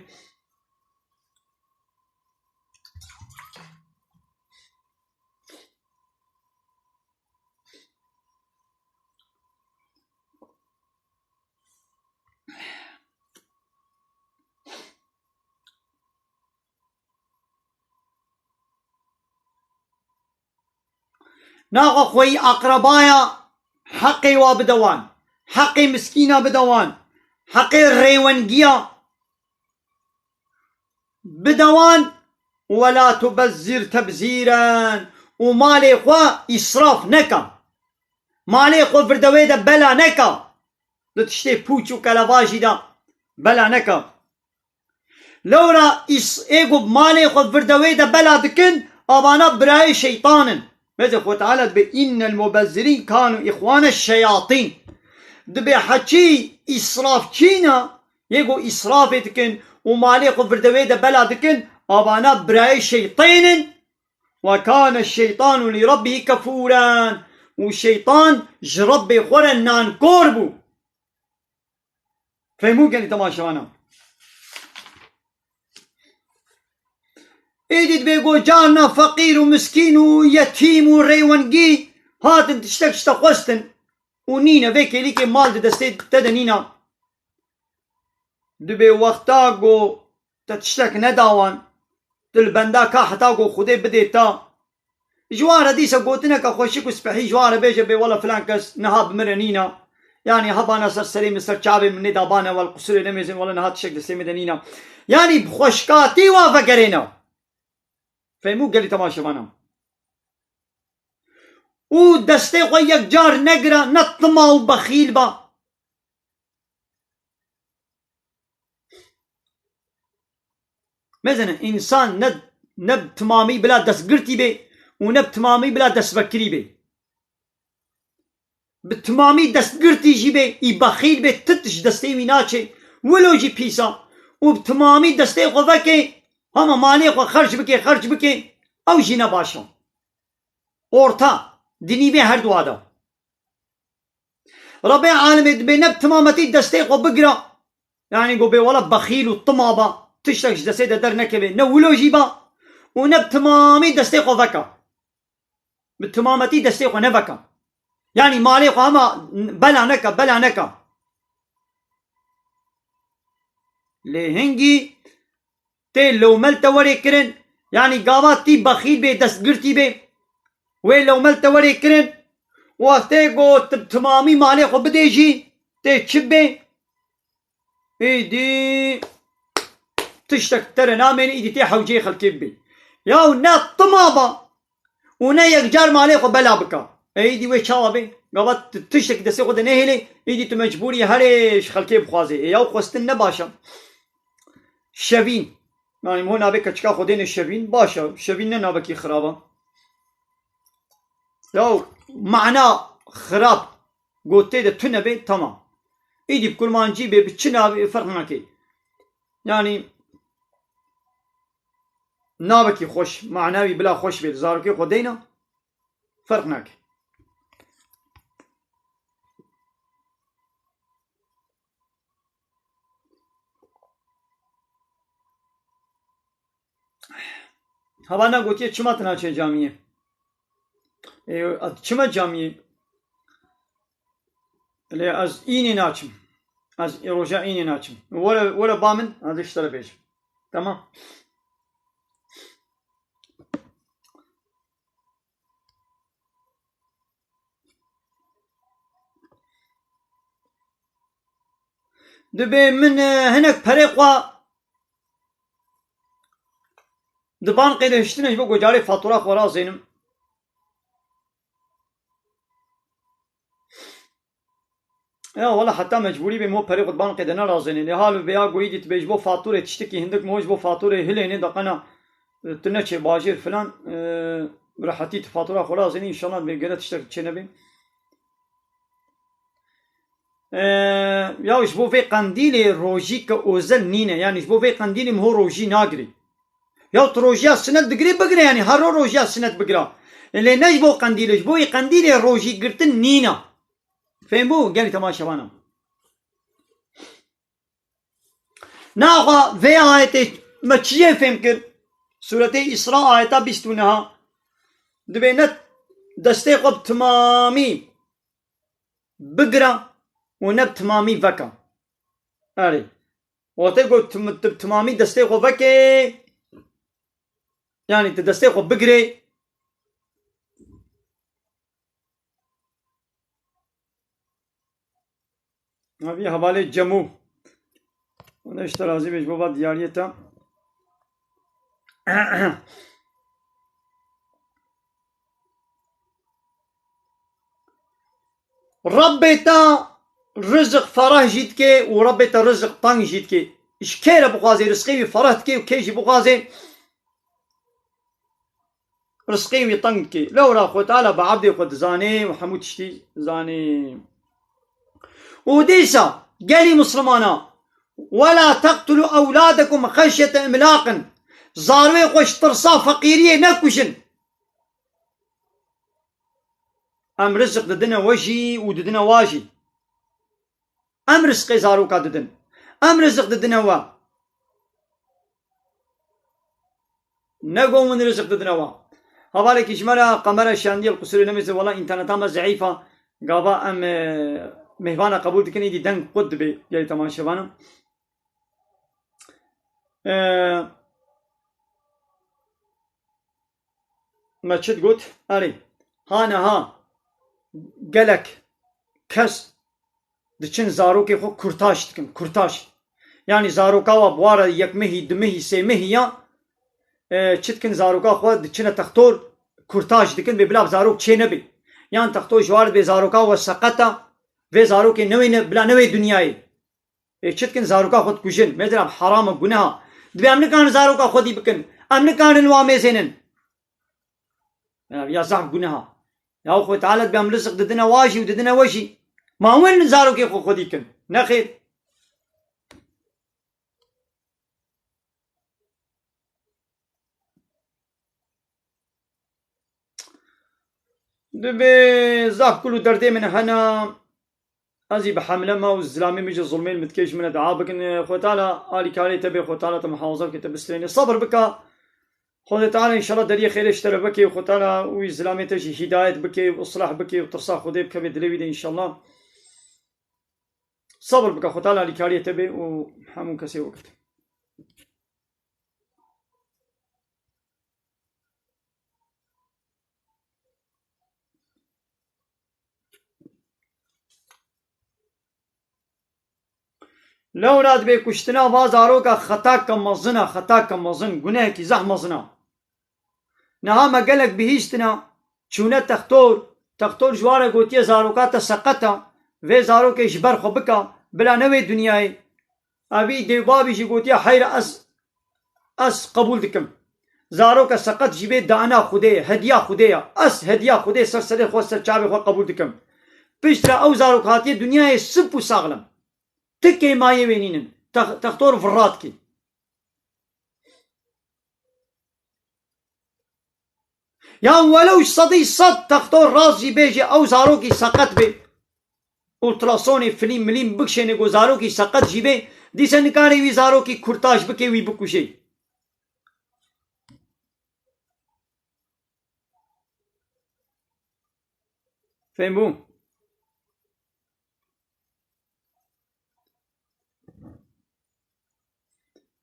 Naxa xweyî aqrebaya heqê wa bide wan. Heqê miskîna bide wan. Heqê rêwengiya bide wan. وَلَا تُبَذِّرْ تَبْذِيرًا. Û malê xwe îsraf neke. Malê xwe virdewê de bela neke. Di tiştê pûç û kelevajî de bela neke. Lewra îs-, ê ku malê xwe virdewê de bela dikin, avana birayê şeytan in. Bêje Xwe Teala dibe, "اِنَّ الْمُبَذِّرِينَ كَانُوا اِخْوَانَ الشَّيَاطِينَ." Dibe heçî îsrafçîna, yê ku îsrafê dikin û malê xwe virdewê de bela dikin, avana birayê şeytên in. "وَكَانَ الشَّيْطَانُ لِرَبِّهِ كَفُورًا." Û şeytan ji Rebbê xwe re nankor bû. Fehmû gelî temaşevana. Êdî dibê ku carna feqîr û miskîn û yetîm û rêwengî hatin tiştek ji te xwestin û nîne, vê kêlîkê mal di destê te de nîna. Dibê wexta ku te tiştek neda wan, tu li benda ka heta ku Xwedê bidê te. Ji wan re dîsa gotineke xweşik û spehî ji wan re bêje, bê wela filan kes niha bi min re nîna. Yanî hebana ser serê min, ser çavê min nêdabane, wel qusûrê nemêzin, wela niha tiştek destê min de nîna. Yanî bi xweşkatî wan vegerêne. Fehmû gelî temaşevana. Û destê xwe yekcar negira, ne tima û bexîl ba. Mezene, însan ne, ne bi timamî bila destgirtî bê û ne bi timamî bila destbekirî bê. Bi timamî destgirtî jî bê, î bexîl bê, tit ji destê wî naçê, wilo jî pîsa û bi timamî destê xwe veke, hema malê xwe xerc bike, xerc bike, ew jî ne baş e. Orta, di nîvê her dua de. Rebê alemê dibê ne bi timametî destê xwe bigira. Yanî ku bê wela bexîl û tima ba, tiştek ji destê de dernekeve, ne wilo jî ba û ne bi timamî destê xwe veka. Bi timametî destê xwe neveka. Yanî malê xwe hema bela neka, bela neka. Lê hingî tê lewmel te werê kirin, yanî gava tî bexîl bê, destgirtî bê, wê lewmel te werê kirin, wextê ku tu bi timamî malê xwe bidê jî, tê çi bê? Êdî tiştek te re namêne, êdî tê hewceyê xelkê bibê. Yaw ne tima ba û ne yekcar malê xwe bela bika. Ê, êdî wê çawa bê? Gava tu tiştek destê xwe de nehêlê, êdî tu mecbûrî herê ji xelkê bixwazê. Ê, yaw xwestin ne baş e. Şevîn. Yanî, min navê keçika xwe dêne Şevîn, baş e. Şevîn ne navekî xirab e. Yaw, mana xirab, gotê de tune bê, tamam. Êdî bi kurmancî bê, bi çi navê, ferq nake. Yanî, navekî xweş, mana wî bila xweş bê, zarokê xwe deyna, ferq nake. Havana gotiye, çima tu naçe camiyê? Ê, ez çima camiyê? Lê ez înê naçim. Ez ê roja înê naçim. Were, were ba min, ez ê ji te re bêjim. Tamam. Dibê min, e, hinek perê xwe di bankê de hiştine ji bo ku carê fatura xwe razênim. Ya wela heta mecbûrî bê min perê xwe di bankê de nerazênê. Lê hal vêya goyî dî dibê ji bo faturê tiştekî hindik min ji bo faturê hilênê de qena, e, tu neçê bajêr filan, e, bi rehetî tu fatura xwe razênî, înşallah dibê gere tiştek çê nebê. E, ya ji bo vê qendîlê rojî ke ozel nîne, yanî ji bo vê qendîlê min ho rojî nagirî. Ya tu rojiya sinet digirî, bigire, yanî her ro rojiya sinet bigira. Lê ne ji bo qendîlê, ji bo wê qendîlê rojî girtin nîne. Fêm bû? Gelî temaşevana. Naxa vê ayetê me çi yê fêm kir? Sûretê Îsra ayeta bîst û neh. Dibê ne destê xwe bi timamî bigira û ne bi timamî veka. Erê. Wextê got tim-, tu bi timamî destê xwe vekê, yanî tu destê xwe bigirê. Evî hevalê Cemû. Hûn ji te razî be ji bo va diyariyê te. Rebbê te rizik ferah jî dike û Rebbê te rizik teng jî dike. Ji kê re bixwazê rizqê wî ferah dike û kê jî bixwazê rizqê wî teng dike. Lewra Xwe Teala bi ebdê xwe dizanê û hemû tiştî dizanê. Û dîsa gelî Mislimana, "Wela teqtulû ewladekum xeşyete imlaqin." Zarwê xwe ji tirsa feqîriyê nekujin. Em rizik didine we jî û didine wa jî. Em rizqê zaroka didin. Em rizik didine we. Ne go min rizik didine we. Hevalekî ji me re qemera şandî el qusûrê nemêze, wela înterneta me zeîf a. Gava em, e, mêhvana qebûl dikin, îdî deng qut dibe gelî temaşevana. E, Me çi digot? Erê, ha niha gelek kes diçin zarokê xwe kurtaş dikin, kurtaş. Yanî zaroka wa bi wara yekmehî, dumehî, sêmehî ya, e, çi dikin, zaroka xwe diçine textor, kurtaş dikin, bê bila bi zarok çê nebe. Yan textor ji war bê zaroka we seqet a, vê zarokê newê ne, bila newê dinyayê. Ê çi dikin, zaroka xwe dikujin. Mêzra heram e, guneha. Dibê em nikarin zaroka xwedî bikin. Em nikarin wa mêzênin. Ya, ya zaf guneha. Ya Xwe Teala dibê em rizik didine wa jî û didine we jî. Ma win zarokê xwe xwedî kin. Nexêr. Dibê zaf kul û derdê min hene. Ez jî bi hemle me û zilamê min jî zulmên min dike, ji min re dua bikin. Xwe Teala alîkarê te bê, Xwe Teala te muhafaza bike, te bistrêne. Sabir bike. Xwedê Teala înşallah deriyê xêrê ji te re veke û Xwe Teala wî zilamê te jî hîdayet bike û islah bike û tirsa Xwedê bikeve dilê wî de înşallah. Sabir bike, Xwe Teala alîkariyê te bê û hemû kesê wekit. Lewra dibê kuştina va zaroka xetaka mezin e, xetaka mezin, gunehekî zehf mezin e. Niha me gelek bihîstina, çûne textor, textor ji wan re gotiye zaroka te seqet e, vê zarokê ji ber xwe bike, bila newê dinyayê. Evî dê û bavî jî gotiye, heyre ez, ez qebûl dikim. Zaroka seqet jî bê dana Xwedê ye, hediya Xwedê ye. Ez hediya Xwedê ser serê xwe, ser çavê xwe qebûl dikim. Piştre ew zarok hatiye dinyayê sip û saxlem. Ti kêmayê wê nînin. Tex-, textor virra dikî. Ya welew sedî sed textor rast jî bê jî ew zarokî seqet bê. Ultrasonê filîm milîm bikişêne ku zarokî seqet jî bê, dîse nikare wî zarokî kurtaş bike, wî bikuje. Fêm bû?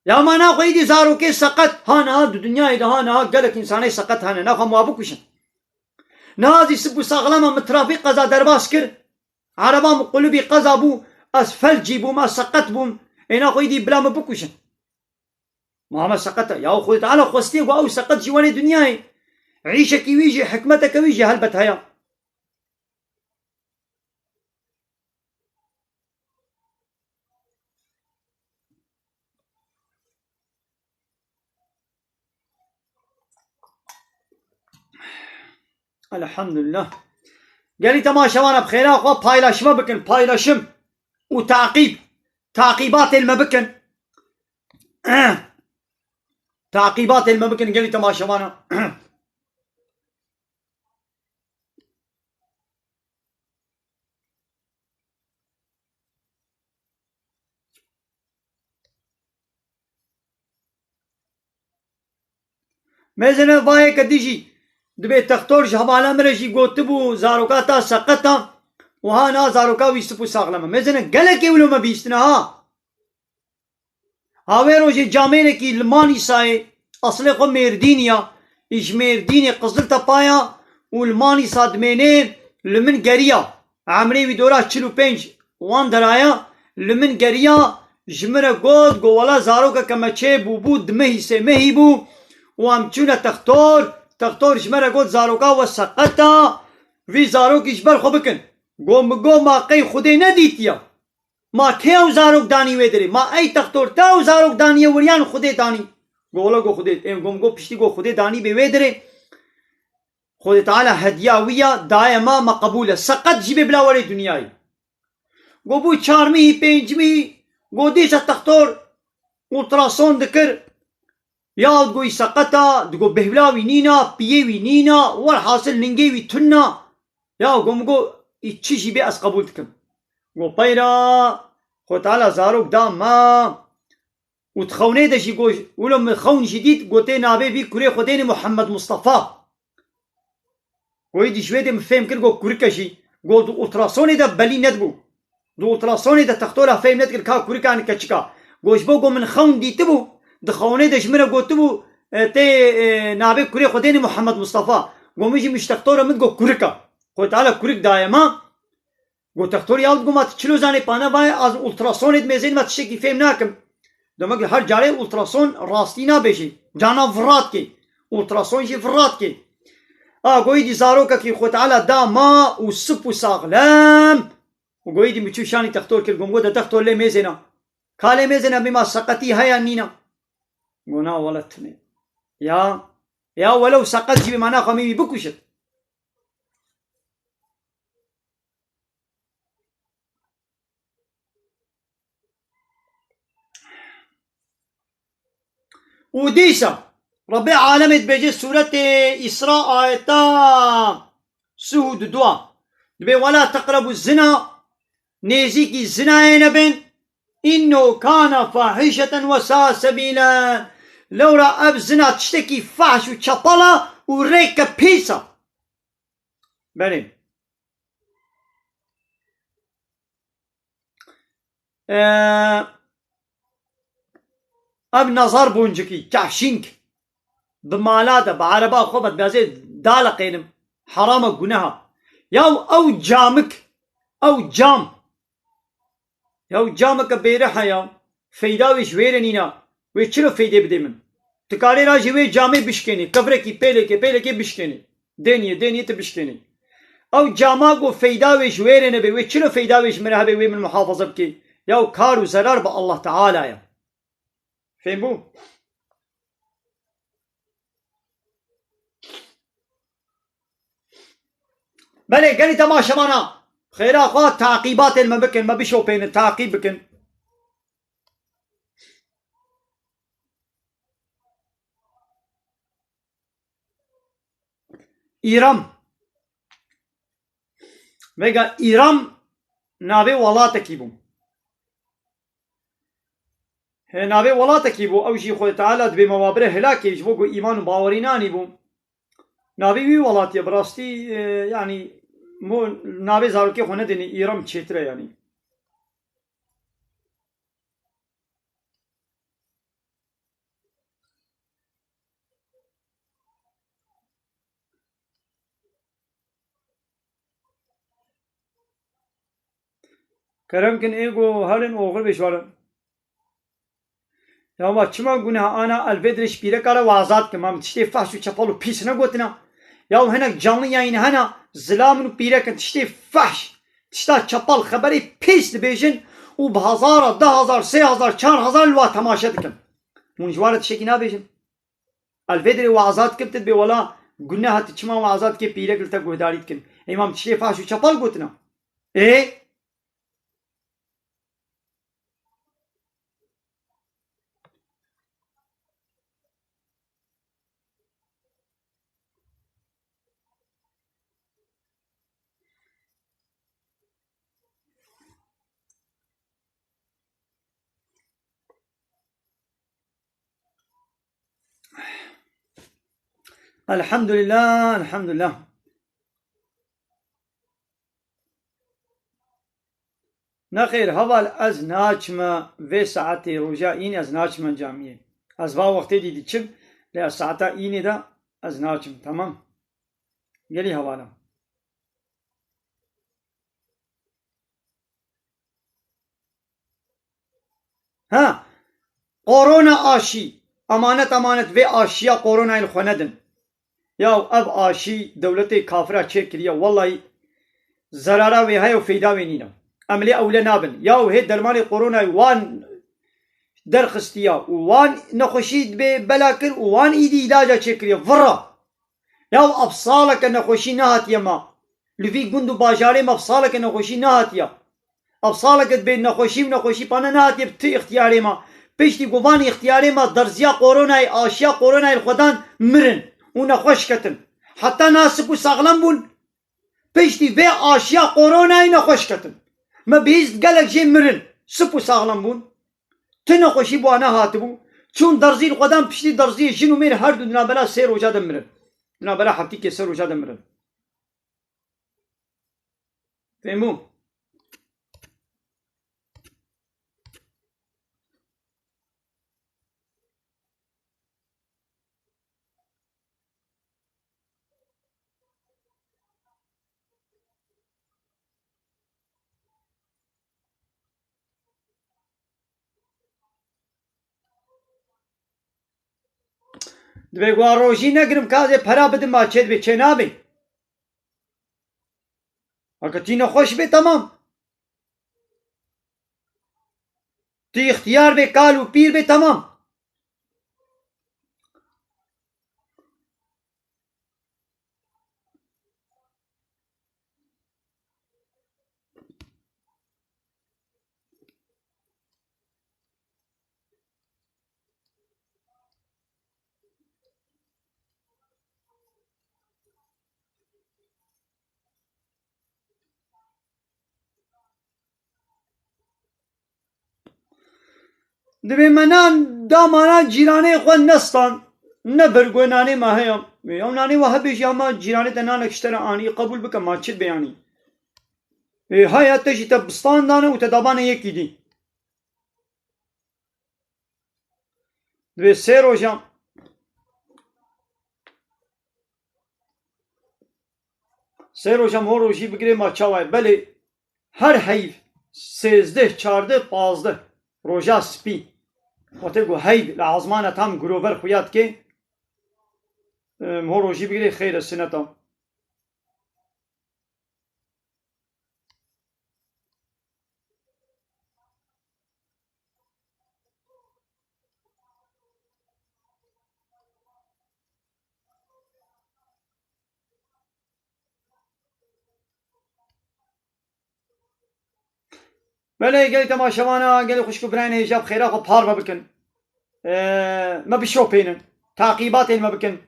Ya ma naxwe îdî zarokê seqet, ha niha di dinyayê de ha niha gelek însanê seqet hene, naxwe ma bikuşin. Niha zî sip û saxlema min trafîk qeza derbas kir, ereba min qulibî qeza bû, ez felcî bûm, ez seqet bûm, ê naxwe îdî bila min bikuşin. Ma me seqet e. Ya Xwedê Teala xwestiye ku ew seqet jî were dinyayê. Îşekî wî jî, hikmeteke wî jî helbet heye. Elhamdülillah. Gelî temaşevana bi xêra xwe paylaşma bikin, paylaşim û taqîb, taqîbatên me bikin. Taqîbatên me bikin gelî temaşevana. Mêzene vayeke dijî dibê textor ji hevala min re jî gotibû zaroka ta seqet a û ha na zaroka wî sip û saxlem e. Mêzene gelekê wilo me bihîstine ha. Ha wê rojê camêrekî li Manîsayê, eslê xwe Mêrdînî ya, ji Mêrdînê Qiziltepa ya û li Manîsa dimênê, li min geriya. Emrê wî dora çil û pênc wan deraya, li min geriya, ji min re got, got, wela zarokeke me çê bûbû, di mehî sê mehî bû û em çûne textor, textor ji me re got, zaroka we seqet a, vî zarokî ji ber xwe bikin. Got, min got, ma qey Xwedê nedîtiye? Ma kê ew zarok danî wê dirê? Ma ey textor te ew zarok daniye wir yan Xwedê danî? Go wela go Xwedê. Ê go min go piştî go Xwedê danî bê wê dirê. Xwedê Teala hediya wî ya daye ma, ma qebûl e. Seqet jî bê bila werê dinyayê. Go bû çar mihî, pênc mihî, go dîsa textor ultrason dikir. Ya digo wî seqet a, digo bêhvila wî nîna, piyê wî nîna, welhasil lingê wî tuna. Ya go min go, î çi jî bê ez qebûl dikim. Go peyra Xwe Teala zarok da ma û di xewnê de jî go, wilo min xewn jî dît, go tê navê vî kurê Xwedê nê Muhammed Mustafa. Go êdî ji wê dê min fêm kir, go kurik e jî. Go di ultrasonê de belî nedibû. Di ultrasonê de textora fêm nedikir ka kurik an keçik a. Go ji bo go min xewn dîtibû, di xewnê de ji min re gotibû, e, tê, e, navê kurê Xwedê nê Muhammed Mustafa. Go min jî min ji textora min go kurik a. Xwedê Teala kurik daye ma. Go textor ya go ma tu çilo zanê pane vayê, az ultrasonê dimêzên ma tiştekî fêm nakim. Demek her carê ultrason rastî nabêjê. Cana virat kê. Ultrason jî virat kê. A go êdî zarokekî Xwedê Teala da ma û sip û saxlem. Û go êdî min çû şanî textor kir, go min go de textor lê mêzêna. Ka lê mêzêna bê ma seqetî heya nîna. Go na wele tune. Ya, ya welew seqet jî bê ma naxwe min wî bikuşit. Û dîsa Rebbê alemê dibêje sûretê Îsra ayeta sih û du dua. Dibê wela teqrebû zina, nêzîkî zinayê nebin. Înnehu kana fahîşeten we sa sebîla. Lewra ev zina tiştekî fahş û çepal a û rêke pîs a. Belê. Ee, ev nazar boncikî, kehşîng, bi mala de, bi ereba xwe, bi dibêjê daleqênim. Herama guneha. Ya ew camik, ew cam. Ya cameke bêrih e ya. Feyda wê ji wê re nîna. Wê çilo feydê bidê min? Tu karê ra jî wê camê bişkênî. Qivrekî pêlekê, pêlekê bişkênî. Dêniyê, dêniyê tu bişkênî. Ew cama ku feyda wê ji wê re nebe, wê çilo feyda wê ji min re hebe, wê min muhafaza bike? Ya kar û zerar bi Allah Teala ya. Fêm bû? Belê, gelî temaşevana, xêra xwe taqîbatên me bikin, me bişopênin, taqîb bikin. Îram. Vega Îram navê welatekî bû. He, navê welatekî bû, ew jî Xwedê Teala dibê mewabire hilakê, ji bo ku îman û bawerî nanî bû. Navê wî welatî ye, bi rastî, e, yanî, mo, navê zarokê xwe nedinê, Îram çêtir e, yanî. Kerem kin ê ku herin oxir bê ji we re. Ya ma çima guneha ana elvêdirê ji pîreka re we azad kin? Ma min tiştê fahş û çepal û pîs negotina? Ya hinek canliyayîn hena, zilam in û pîrek in, tiştê fahş, tişta çepal, xeberê pîs dibêjin û bi hezara, du hezar, sê hezar, çar hezar li wa temaşe dikin. Hûn ji wa re tiştekî nabêjin? Elvêdirê we azad kir, tu dibê wela guneha, tu çima we azad kir, pîrek li te guhdarî dikin. Ê ma min tiştê fahş û çepal gotina? Ê? Elhamdulillah, elhamdulillah. Nexêr, heval, ez naçime vê saetê roja înê, ez naçime camiyê. Ez va wextê dî diçim, lê ez saeta înê de ez naçim, temam. Gelî hevala. Ha, korona aşî. Emanet, emanet vê aşiya koronayê li xwe nedin. Yaw ev aşî dewletê kafira çêkiriye. Wellahî zerara wê heye û feyda wê nîne. Em lê ewle nabin. Yaw hê dermanê koronayê wan derxistiya û wan nexweşî dibê bela kir û wan îdî îlaca çêkiriye. Virra. Yaw ev saleke nexweşî nehatiye ma. Li vî gund û bajarê me ev saleke nexweşî nehatiye. Ev saleke dibê nexweşî û nexweşî pane nehatiye bi ti îxtiyarê me. Piştî ku van îxtiyarê me derziya koronayê, aşiya koronayê li xwe dan mirin û nexweş ketin. Heta niha sip û saxlem bûn. Piştî vê aşiya koronayê nexweş ketin. Me bihîst gelek jê mirin. Sip û saxlem bûn. Ti nexweşî bi wana hatibû. Çûn derzî li xwe dan piştî derziyê jin û mêr her du di navbera sê roja de mirin. Di navbera heftîkê sê roja de mirin. Fêmû. Dibê ku a rojî negirim, ka ez ê pera bidim, ma çê dibê, çê nabê. Heke tî nexweş bê, temam. Tî îxtiyar bê, kal û pîr bê, temam. Dibê me nan da mana cîranê xwe nestan. Ne vir ku nanê me heye. Ew nanê we hebe jî, hema cîranê te nanek ji te re anî, qebûl bike, ma çi dibê yanî? Ê, haya te jî te bi stan dane û te dabane yekî dî. Dibê sê rojan. Sê rojan ho rojî bigirê ma çawa ye? Belê her heyv sêzdeh, çardeh, pazdeh roja spî. Wextê ku heyv li azmana tam girover xuya dike, em, ho rojî bigirê xêr e, sinet e. Belê gelî temaşevana, gelî xwişk û birayên hêja bi xêra xwe parve bikin. Ee, me bişopênin. Taqîbatên me bikin.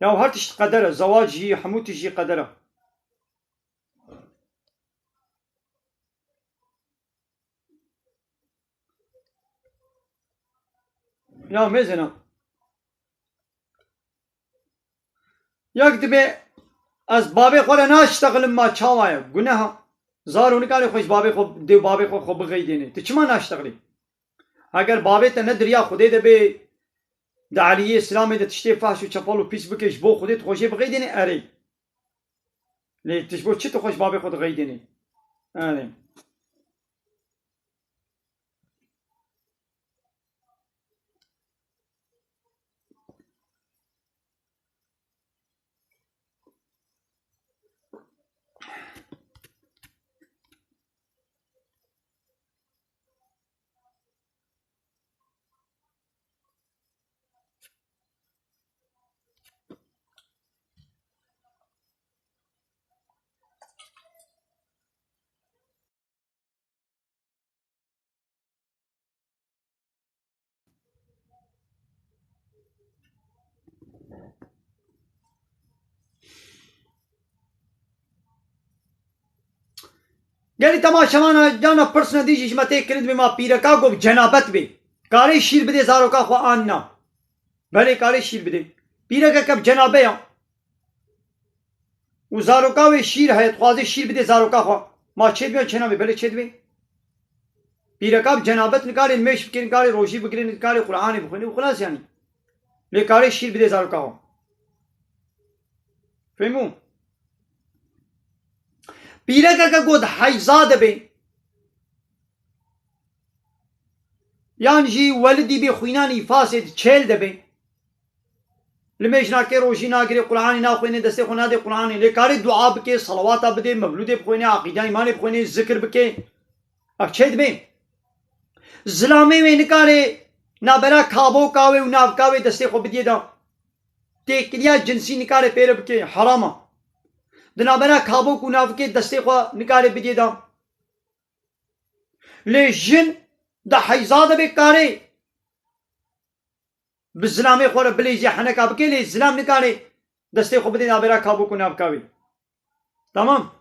Ya her tişt qeder e. Zewac jî, hemû tişt jî qeder e. Ya mêzena. Yek dibê ez bavê xwe re naştexilim, ma çawa ye? Guneha. Zaro nikare xwe ji bavê xwe, dê bavê xwe xwe bixeydêne. Tu çima naştexilî? Eger bavê te ne di riya Xwedê de bê, di aliyê Îslamê de tiştê fahş û çepel û pîs bike, ji bo Xwedê tu xwe jê bixeydêne, erê. Lê tu ji bo çi tu xwe ji bavê xwe dixeydênî? Erê. Gelî temaşevana cana pirsine dî jî ji me tê kirin dibê ma pîreka ku bi cenabet bê. Karê şîr bidê zaroka xwe an na? Belê karê şîr bidê. Pîrekeke bi cenabe ya. Û zaroka wê şîr heye, dixwaze şîr bidê zaroka xwe. Ma çêdibe, çênabe, belê çêdibe. Pîreka bi cenabet nikare nimêj bike, nikare rojî bigire, nikare Qur'anê bixwîne û xilas yanî. Lê kare şîr bidê zaroka xwe. Fehmû? Pîrekeke ku di heyza de be, yan jî welidî bê xwîna nîfasê di çêl de be, nimêj nake, rojî nagire, Qur'anê naxwîne, destê xwe nade Qur'anê, lê kare dua bike, salawata bide, mewlûdê bixwîne, eqîda îmanê bixwîne, zikir bike. Ev çê dibe. Zilamê wê nikare nabera kaboka wê û navika wê destê xwe bidiyê de. Têkiliya cinsî nikare pê re bike, heram e. Di navbera kabok û navikê destê xwe nikare bidiyê de. Lê jin di heyza de bê karê bi zilamê xwe re bilêzî heneka bike, lê zilam nikare destê xwe bidê navbera kabok û navika wê. Tamam.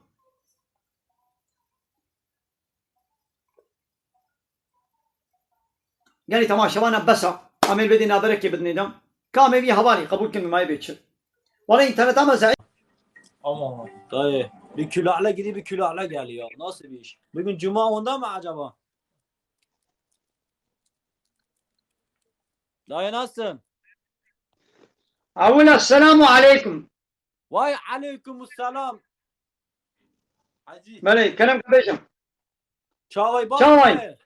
Gelî temaşevana bes e. Em ê li vê dê naberekê bidinê de. Ka em ê vî hevalî qebûl kin, mayê bê çi. Wala înterneta me zeîf. Ama dayê, bir külahla gidiyor, bir külahla geliyor. Nasıl bir iş? Bugün cuma onda mı acaba? Dayı nasılsın? Awil, esselamu aleykum. Vay aleykumusselam. Hacı. Belê, kerem bêjim. Çavay baş Çavay. Be.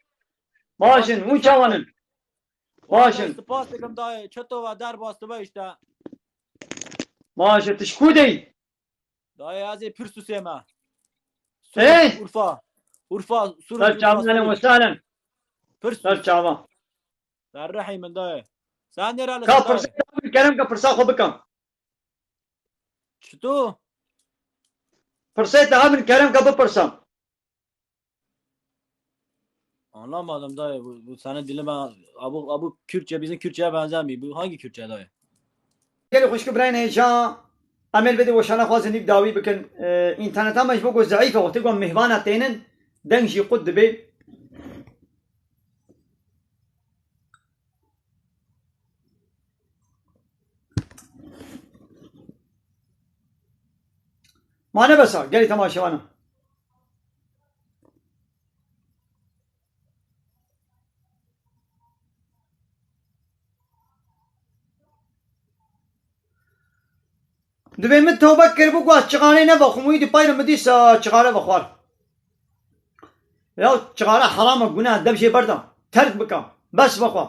Başin, hûn çawanin? Başin. Spas dikim dayê. Çeto ve derbas dibe işte. Başin, tu ji ku dey? Dayê ez ê Pirsûsê me. Surê Urfa. Urfa, Surê Urfa. Ser çavan, ehlen ve sehlen. Pirsûs. Ser çavan. Ser rihê min dayê. Sen nêre li Ka pirsê dayê? Ka min kerem ka pirsa xwe bikim. Çito? Pirsê daha min kerem ka bipirsim. Anlamadım dayı, bu, bu senin dilin ben, a bu, a bu Kürtçe bizim Kürtçe'ye benzemiyor. Bu hangi Kürtçe dayı? Gelî xwişk û birayên hêja, em ê li vê dê weşana xwe zindî bi dawî bikin. Ee, înterneta me ji bo ku zeîf e, wextê ku em mêhvana tênin, deng jî qut dibe. Ma ne bes a, gelî temaşevanan. Divê min tewbe kiribû ku ez çixanê nevexwim, wî di peyre min dîsa çixare vexwar. Ya çixare heram e, guneh e, dev jê berda. Terk bika. Bes vexwe.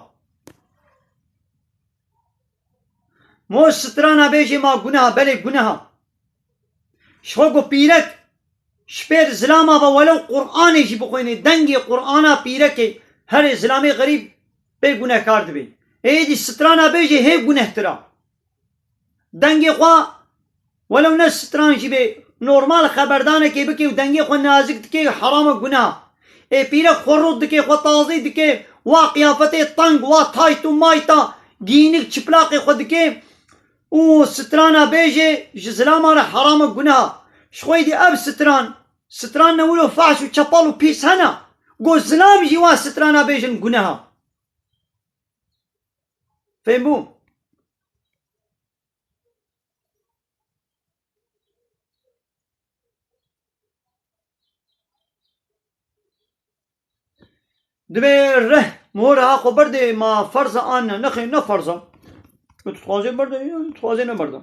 Mo strana bêjê ma guneh e, belê guneh e. Ji xwe ku pîrek ji pêr zilama ve welew Qur'anê jî bixwînê, dengê Qur'ana pîrekê herê zilamê xerîb pê gunehkar dibê. Êdî strana bêjê hê gunehtir a. Dengê xwe welew ne stran jî bê, normal xeberdanekê bikê û dengê xwe nazik dikê, heram e, guneh e. Ê pîrek xwe rût dike, xwe tazî dike, wa qiyafetê teng, wa tayt û mayta, giyînik, çiplaqê xwe dike û strana bêjê ji zilama re heram e, guneh e. Ji xwe êdî ev stran, stran ne wilo fehş û çepal û pîs hene. Go zilam jî wa strana bêjin guneh e. Fêm bû? Divê rih, mihora xwe berdê, ma ferz e an ne? Nexê, ne ferz e. Tu dixwazê berdê, tu dixwazê neberdê.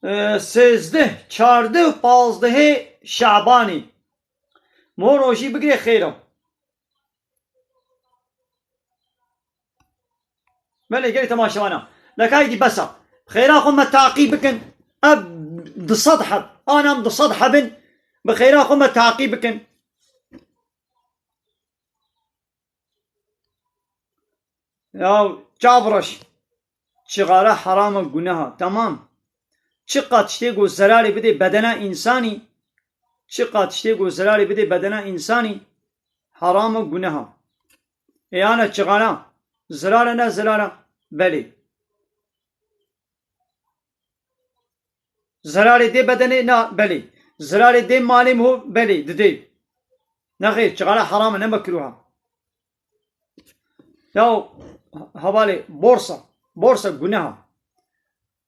E, sêzdeh, çardeh û pazdehê Şabanê. Mo rojî bigirê xêr e. Belê, gelî temaşevana. Lekayî dî bes e. Xêra xwe me taqî bikin. Ev du sed heb. Anam du sed hebin. Bi xêra xwe me taqî bikin. Ya çavreş, çixare heram e, guneh e. Temam. Çiqa tiştê ku zerarê bidê bedena însanî, çiqa tiştê ku zerarê bidê bedena însanî, heram e, guneh e. Ê ana çixara, zirar e ne zirar e? Belê. Zerarê dê bedenê na, belê. Zirarê dê malê min ho, belê, didê. Nexêr, çixara heram e, ne mekruh e. Ya hevalê, borsa, borsa guneh e.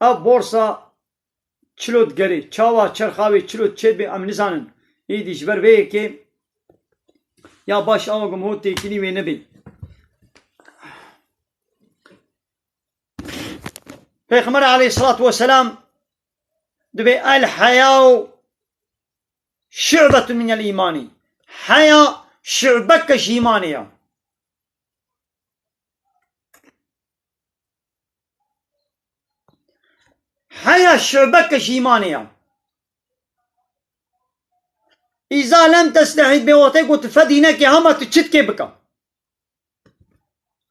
Ev borsa çilo digerê, çawa çerxa wê çilo çêdibê em nizanin. Îdî ji ber vê yekê ya baş awa ku min ho têkilî wê nebê. Pêxember aleyhisselatu vesselam dibê el heyau şu'betun minel îmanî. Heya şu'beke ji îmanê ya. Heya şu'beke ji îmanê ya. Îza lem testehî bê wextê ku tu fedî nekê hema tu çi dikê bike.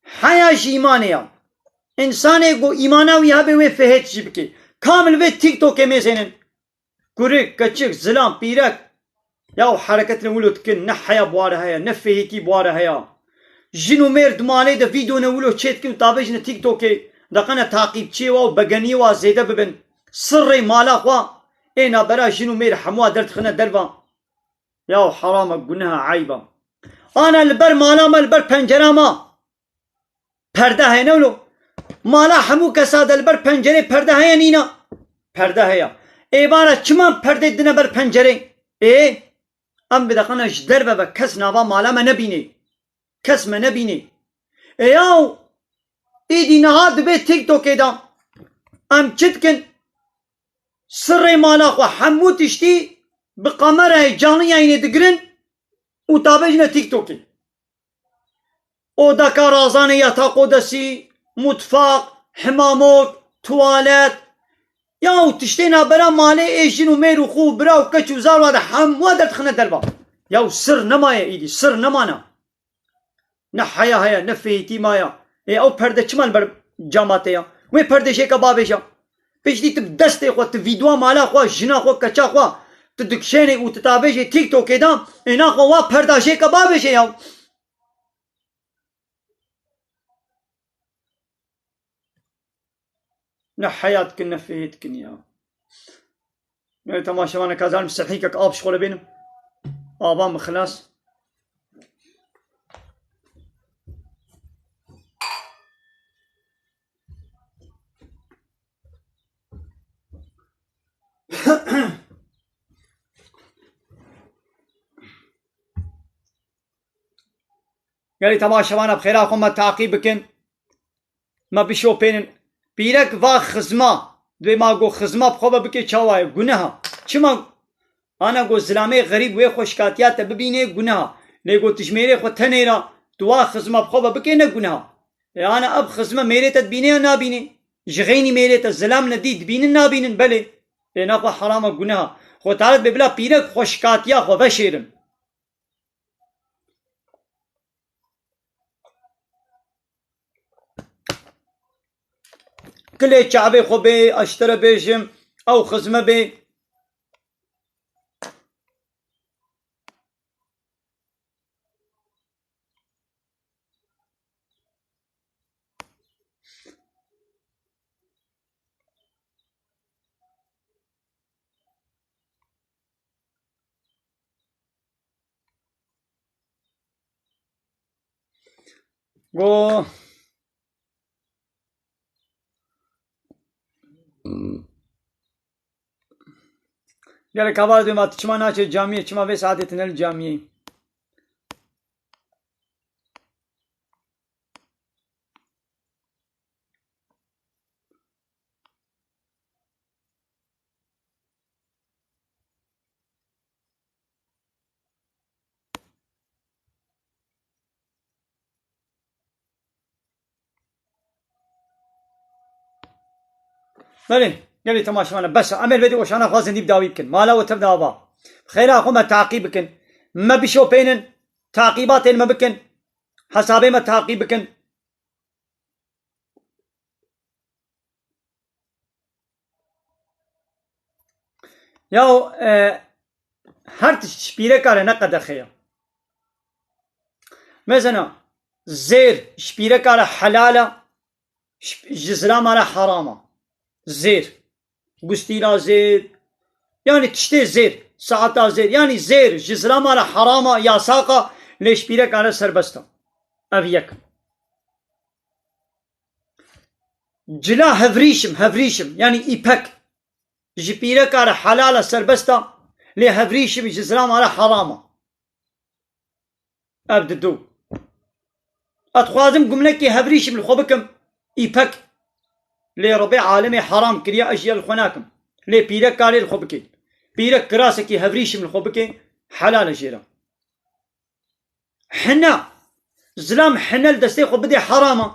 Heya ji îmanê ya. Însanê ku îmana wî hebe wê fihêt jî bike. Kamil vê TikTokê mêzênin. Kurik, keçik, zilam, pîrek. Ya û hereketine wilo dikin, ne heya bi ware heye, ne fihêtî bi ware heye. Jin û mêr di malê de vîdyo ne wilo çê dikin û tabê jine TikTokê. Deqene taqîbçiyê wa û begeniyê wa zêde bibin. Sirrê mala xwe, ê nabera jin û mêr hemûa derdixine derva. Ya heram e, guneh e, eyb e. Ana li ber mala me, li ber pencera me perde heye, ne wilo? Mala hemû kesa de li ber pencerê perde heye, nîna? Perde heye. Ê vana çima perdê dine ber pencerê? Ê, em bideqana ji derve ve kes nava mala me nebînê. Kes me nebînê. Ê yaw, îdî niha dibê TikTokê de em çi dikin? Sirrê mala xwe hemû tiştî bi kamerayê canlî yayînê digirin û tabê jine TikTokê. Odaka razanê, yataq odesi, mutfaq, hemamok, tuwalet. Ya û tiştê nabera malê ê jin û mêr û xwe û bira û keç û zar wa de hemû derdixine derva. Ya û sir nemaye îdî, sir nemana. Ne heya heye, ne fihêtî maye. Ê, ew perde çima li ber cama te ya? Wê perde jêke bavêje. Piştî tu bi destê xwe, tu vîdyoa mala xwe, jina xwe, keça xwe, tu dikişênê û tu tabêjê TikTokê de, ê naxwe wa perda jêke bavêje ya. Ne heya dikin, ne fihê dikin ya. Gelê temaşevanê, ka zanim sehîkek av ji xwe re bênim. Ava min xilas. Gelê temaşevana bi xêra xwe me taqîb bikin. Me bişopênin. Pîrek va xizma. Dibê ma go xizma bi xwe ve bikê çawa ye? Guneha. Çima? Ana go zilamê xerîb wê xweşkatiya te bibînê guneha. Lê go tu ji mêrê xwe tenê re tu wa xizma bi xwe ve bikê ne guneha. E ana ev xizme mêrê te dibînê ya nabînê? Ji xeynî mêrê te zilam nedî dibînin nabînin? Belê. Ê naxwe herama guneha. Xwe taret bê bila pîrek xweşkatiya xwe veşêrin. Kilê çavê xwe bê, ez ji te re bêjim, ew xizme bê. Go. Gelek heval dibê ma tu çima naçê camiyê, çima vê saetê tune li camiyê? Belê, gelê temaşevana, bes e. Em ê li vê dî oşana xwe zindî bi dawî bikin. Mala we tev de ava. Xêra xwe me taqîb bikin. Me bişopênin, taqîbatên me bikin. Hesabê me taqîb bikin. Ya, e, her tişt ji pîreka re ne qedexe ye. Mesela, zêr ji pîreka re helal e, ji, ji zilama re heram e. Zêr. Gustîla zêr. Yanî tiştê zêr. Saeta zêr. Yanî zêr ji zilama re herama, yasaqa, lê ji pîreka re serbest e. Ev yek. Cila hevrîşim, hevrîşim, yanî îpek. Ji pîreka re helal e, serbest e, lê hevrîşim ji zilama re heram e. Ev di du. Ez dixwazim gumlekî hevrîşim li xwe bikim, îpek. Lê Rebê alemê heram kiriye, ez jî li xwe nakim. Lê pîrek karê li xwe bike. Pîrek kirasekî hevrîşim li xwe bike, helal e jê re. Hina. Zilam hina li destê xwe bidê, heram e.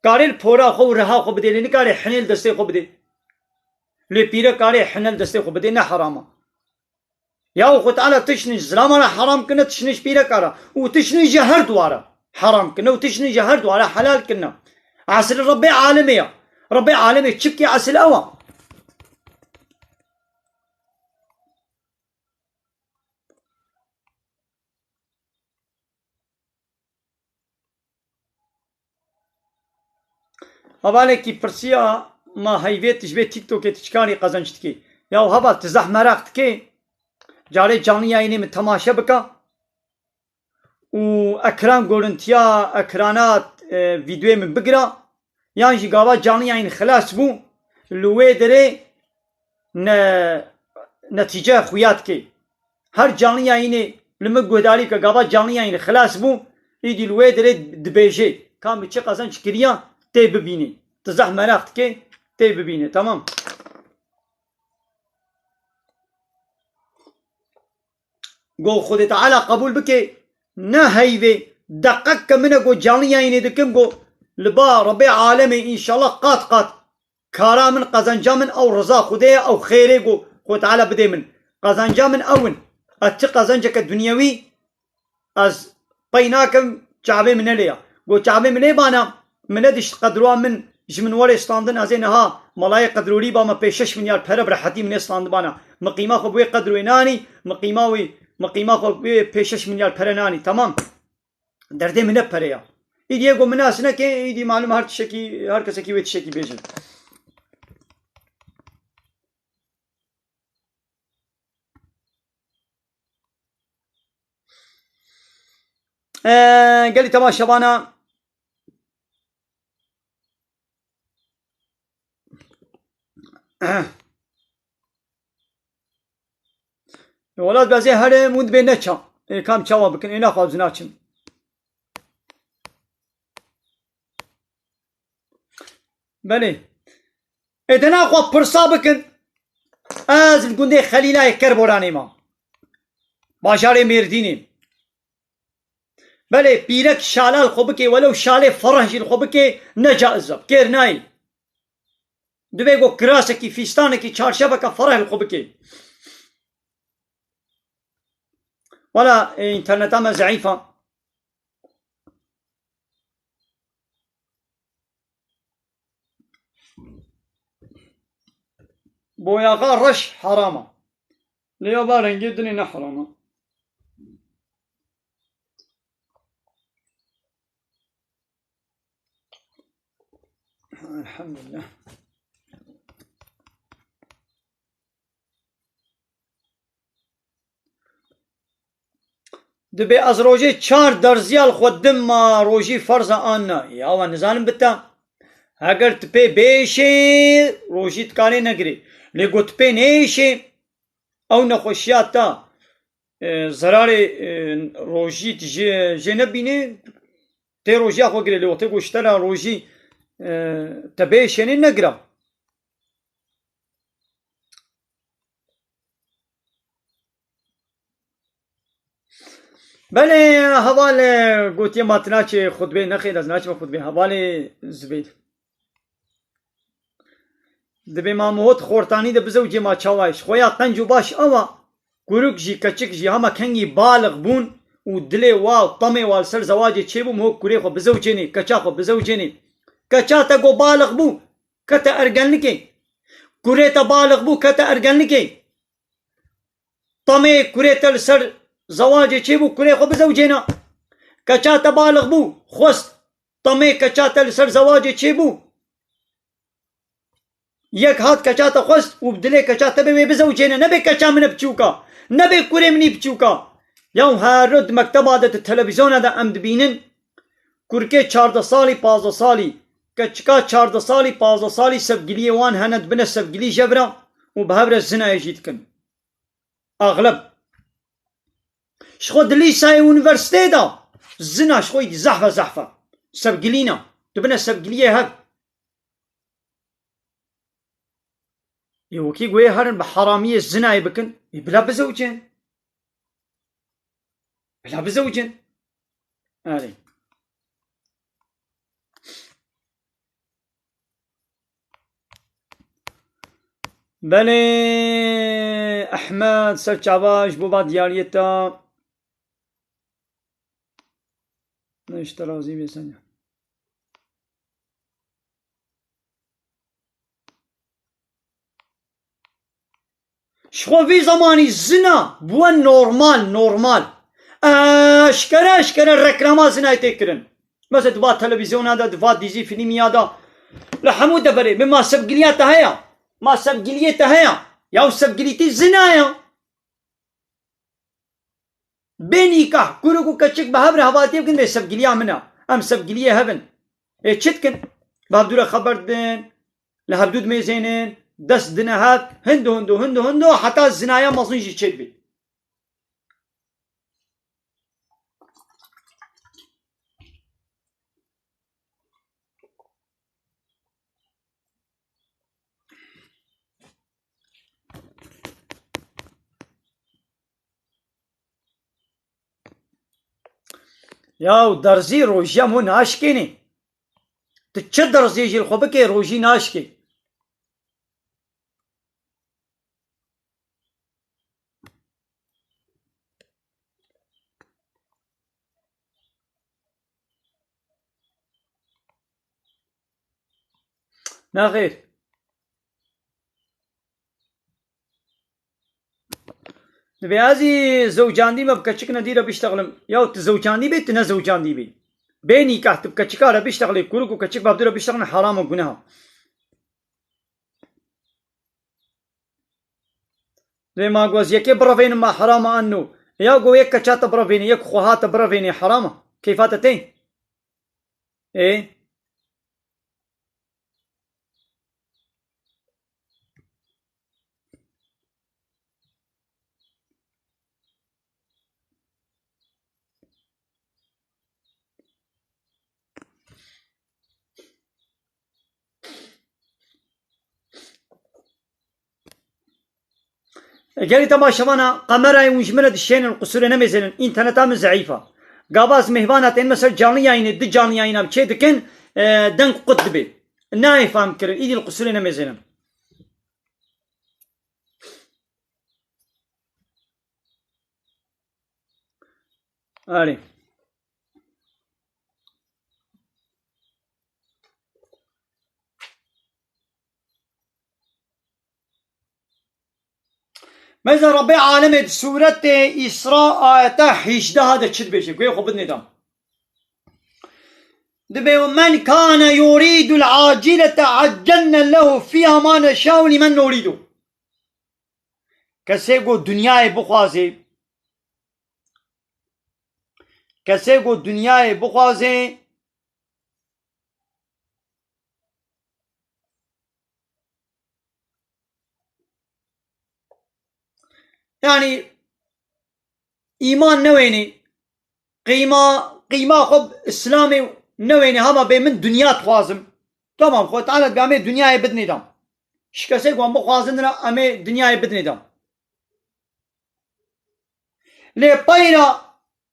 Karê li pora xwe û riha xwe bidê, lê nikarê hinê li destê xwe bidê. Lê pîrek karê hine li destê xwe bidê, ne heram e. Yaw Xwe Teala tiştên ji zilama re heram kirine, tiştên ji pîreka re. Û tiştên ji her dua re heram kirine û tiştên ji her dua re helal kirine. Esil Rebbê alemê ye. Rebbê alemê çi bike, esil ew e. Hevalekî pirsiya ma heyvê, tu ji vê TikTokê tu çi karî qezenc dikî? Ya heval, tu zehf meraq dikî? Carê canlı yayınê min temaşe bike û ekran, görüntüya ekrana, e, videoyê min bigira. Yan jî gava canlı yayın xilas bû, li wê derê ne, netîce xuya dike. Her canlı yayınê li min guhdarî bike, gava canlı yayın xilas bû, îdî li wê derê dibêje, ka min çi qezenc kiriya, tê bibînê. Tu zehf meraq dike, tê bibînê. Tamam. Go Xwedê Teala qebûl bike, ne heyvê, deqek ke min e go canlı yayınê dikim, go li ba Rebê alemê înşallah qat qat kara min, qezenca min ew riza Xwedê ye, ew xêrê go Xwedê Teala bidê min. Qezenca min ew in. Ez çi qezenceke dunyewî ez pey nakim, çavê min nelê ya. Go çavê min lê bana, min nedişt qedroa min ji min were standin, ez ê niha malayê qedrorî bama pê şeş milyar pere bi rehetî min ê standibana. Min qîma xwe bi wê qedroyê nanî, min qîma wî, min qîma xwe bi wê pê şeş milyar pere nanî. Tamam. Derdê min ne pere ya. Îdî yê go min nas neke, îdî malum her tiştekî, her kesekî wê tiştekî bêje. Ee, gelî temaşevana. Welat bezê herim û dibê neça. Ê, kam çawa bikin? Ê, naxwazin naçin. Belê. Ê, dena xwe pirsa bikin. Ez li gundê Xelîlayê Kerboranê me. Bajarê Mêrdînê. Belê, pîrek şala li xwe bike, welew şalê fereh jî li xwe bike, ne caiz e. Kêr nayê. Divê ku kirasekî, fîstanekî, çarşeveke fereh li xwe bike. Wela, e, înterneta me zeîf e. Boyaxa reş heram e. Lê ya ba rengê dinê ne heram e. Elhamdülillah. Dibê ez rojê çar derziya li xwe dim ma rojî ferz e an na? Ya we nizanim bita. Heger tu pê bêşê, rojî dikarê negirê. Lê got tu pê nêşê, ew nexweşiya te, e, zerarê, e, rojî tu jê, jê nebînê, tê rojiya xwe girê. Lê wextê ku ji te re rojî, e, te bêşênê, negira. Belê, heval, e, gotiye ma tu naçê xutbê, nexêr ez naçime xutbê, hevalê Zubeyr. Dibê ma Muhot Xortanî de bizewcê ma çawa ye? Ji xwe ya qenc û baş ew a. Kurik jî, keçik jî hema kengî balix bûn û dilê wa û temê wa li ser zewacê çêbû, Muhot kurê xwe bizewcênê, keça xwe bizewcênê. Keça te go balix bû, kete ergenlikê. Kurê te balix bû, kete ergenlikê. Temê kurê te li ser zewacê çêbû, kurê xwe bizewcêna. Keça te balix bû, xwest. Temê keça te li ser zewacê çêbû. Yek hat keça te xwest û bi dilê keça te bê wê bizewicêne, nebê keça min e biçûka, nebê kurê min î biçûka. Ya her roj di mekteba de, di televîzyona de em dibînin, kurkê çardeh salî, pazdeh salî, keçika çardeh salî, pazdeh salî sevgiliyê wan hene, dibine sevgilî jevra û bi hev re zinayê jî dikin. Axleb. Ji xwe di lîseyê û unîversîteyê de zina ji xwe zehf e, zehf e. Sevgilîna. Dibine sevgiliyê hev. Ê wekî guhê herin bi heramiyê zinayê bikin. Ê bila bizewicin. Bila bizewicin. Erê. Belê, Ehmed, ser çava ji bo va diyariyê te. Ne işte razî bê sen ya. Ji xwe vî zemanî zina bûye normal, normal. Eşkere, eşkere reklama zinayê tê kirin. Mesela di va televîzyona de, di va dîzî, fîlmî ya de, li hemû deverê, bi ma sevgiliya te heye, ma sevgiliyê te heye. Ya sevgilîtî zina ye. Bê nîkah, kuruk û keçik bi hev re hevaltiyê bikin, vê sevgiliya min e. Em sevgiliyê hev in. Ê çi dikin? Bi hevdû re xeber didin, li hevdû dimêzênin, dest dine hev, hindo, hindo, hindo, hindo, heta zinaya mezin jî çêdibê. Yaw derzî rojiya min naşkênê. Tu çi derzî jî li xwe bikê, rojî naşkê. Naxêr. Divê ez zî zewcandî me bi keçikine dî re biştexlim. Ya tu zewcandî bê, tu ne zewcandî bê. Bê nîkah tu bi keçika re biştexlê, kuruk û keçik bi hevdû re biştexlin heram û guneha. Divê ma goz yekê birevênin ma heram e an no. Ya go yek keça te birevênê, yek xweha te birevênê heram e. Keyfa te tên? Ê? Gelî temaşevana, kamerayê hûn ji min re dişênin, qusûrê nemêzênin, înterneta min zeîf e. Gava ez mêhvana tên me ser canlı yayınê, di canlı yayına çê dikin, e, deng qut dibê. Nayê fam kirin, îdî li qusûrê nemêzênin. Erê. Mesela Rabbê alemê di sûretê Îsra ayeta hîjdeh de çi dibêje? Guhê xwe bidinê dam. Dibê, "Men kane yuridul acilete accelne lehu fiha ma neşau limen nuridu." Kesê ku dinyayê bixwazê, kesê ku dinyayê bixwazê, yanî îman newênî, qîma, qîma xwe bi Îslamê newênî, hema bê min dinya dixwazim. Tamam, Xwedê Teala dibê em ê dinyayê bidinê dam. Ji kesê ku em bixwazin re em ê dinyayê bidinê dam. Lê peyra,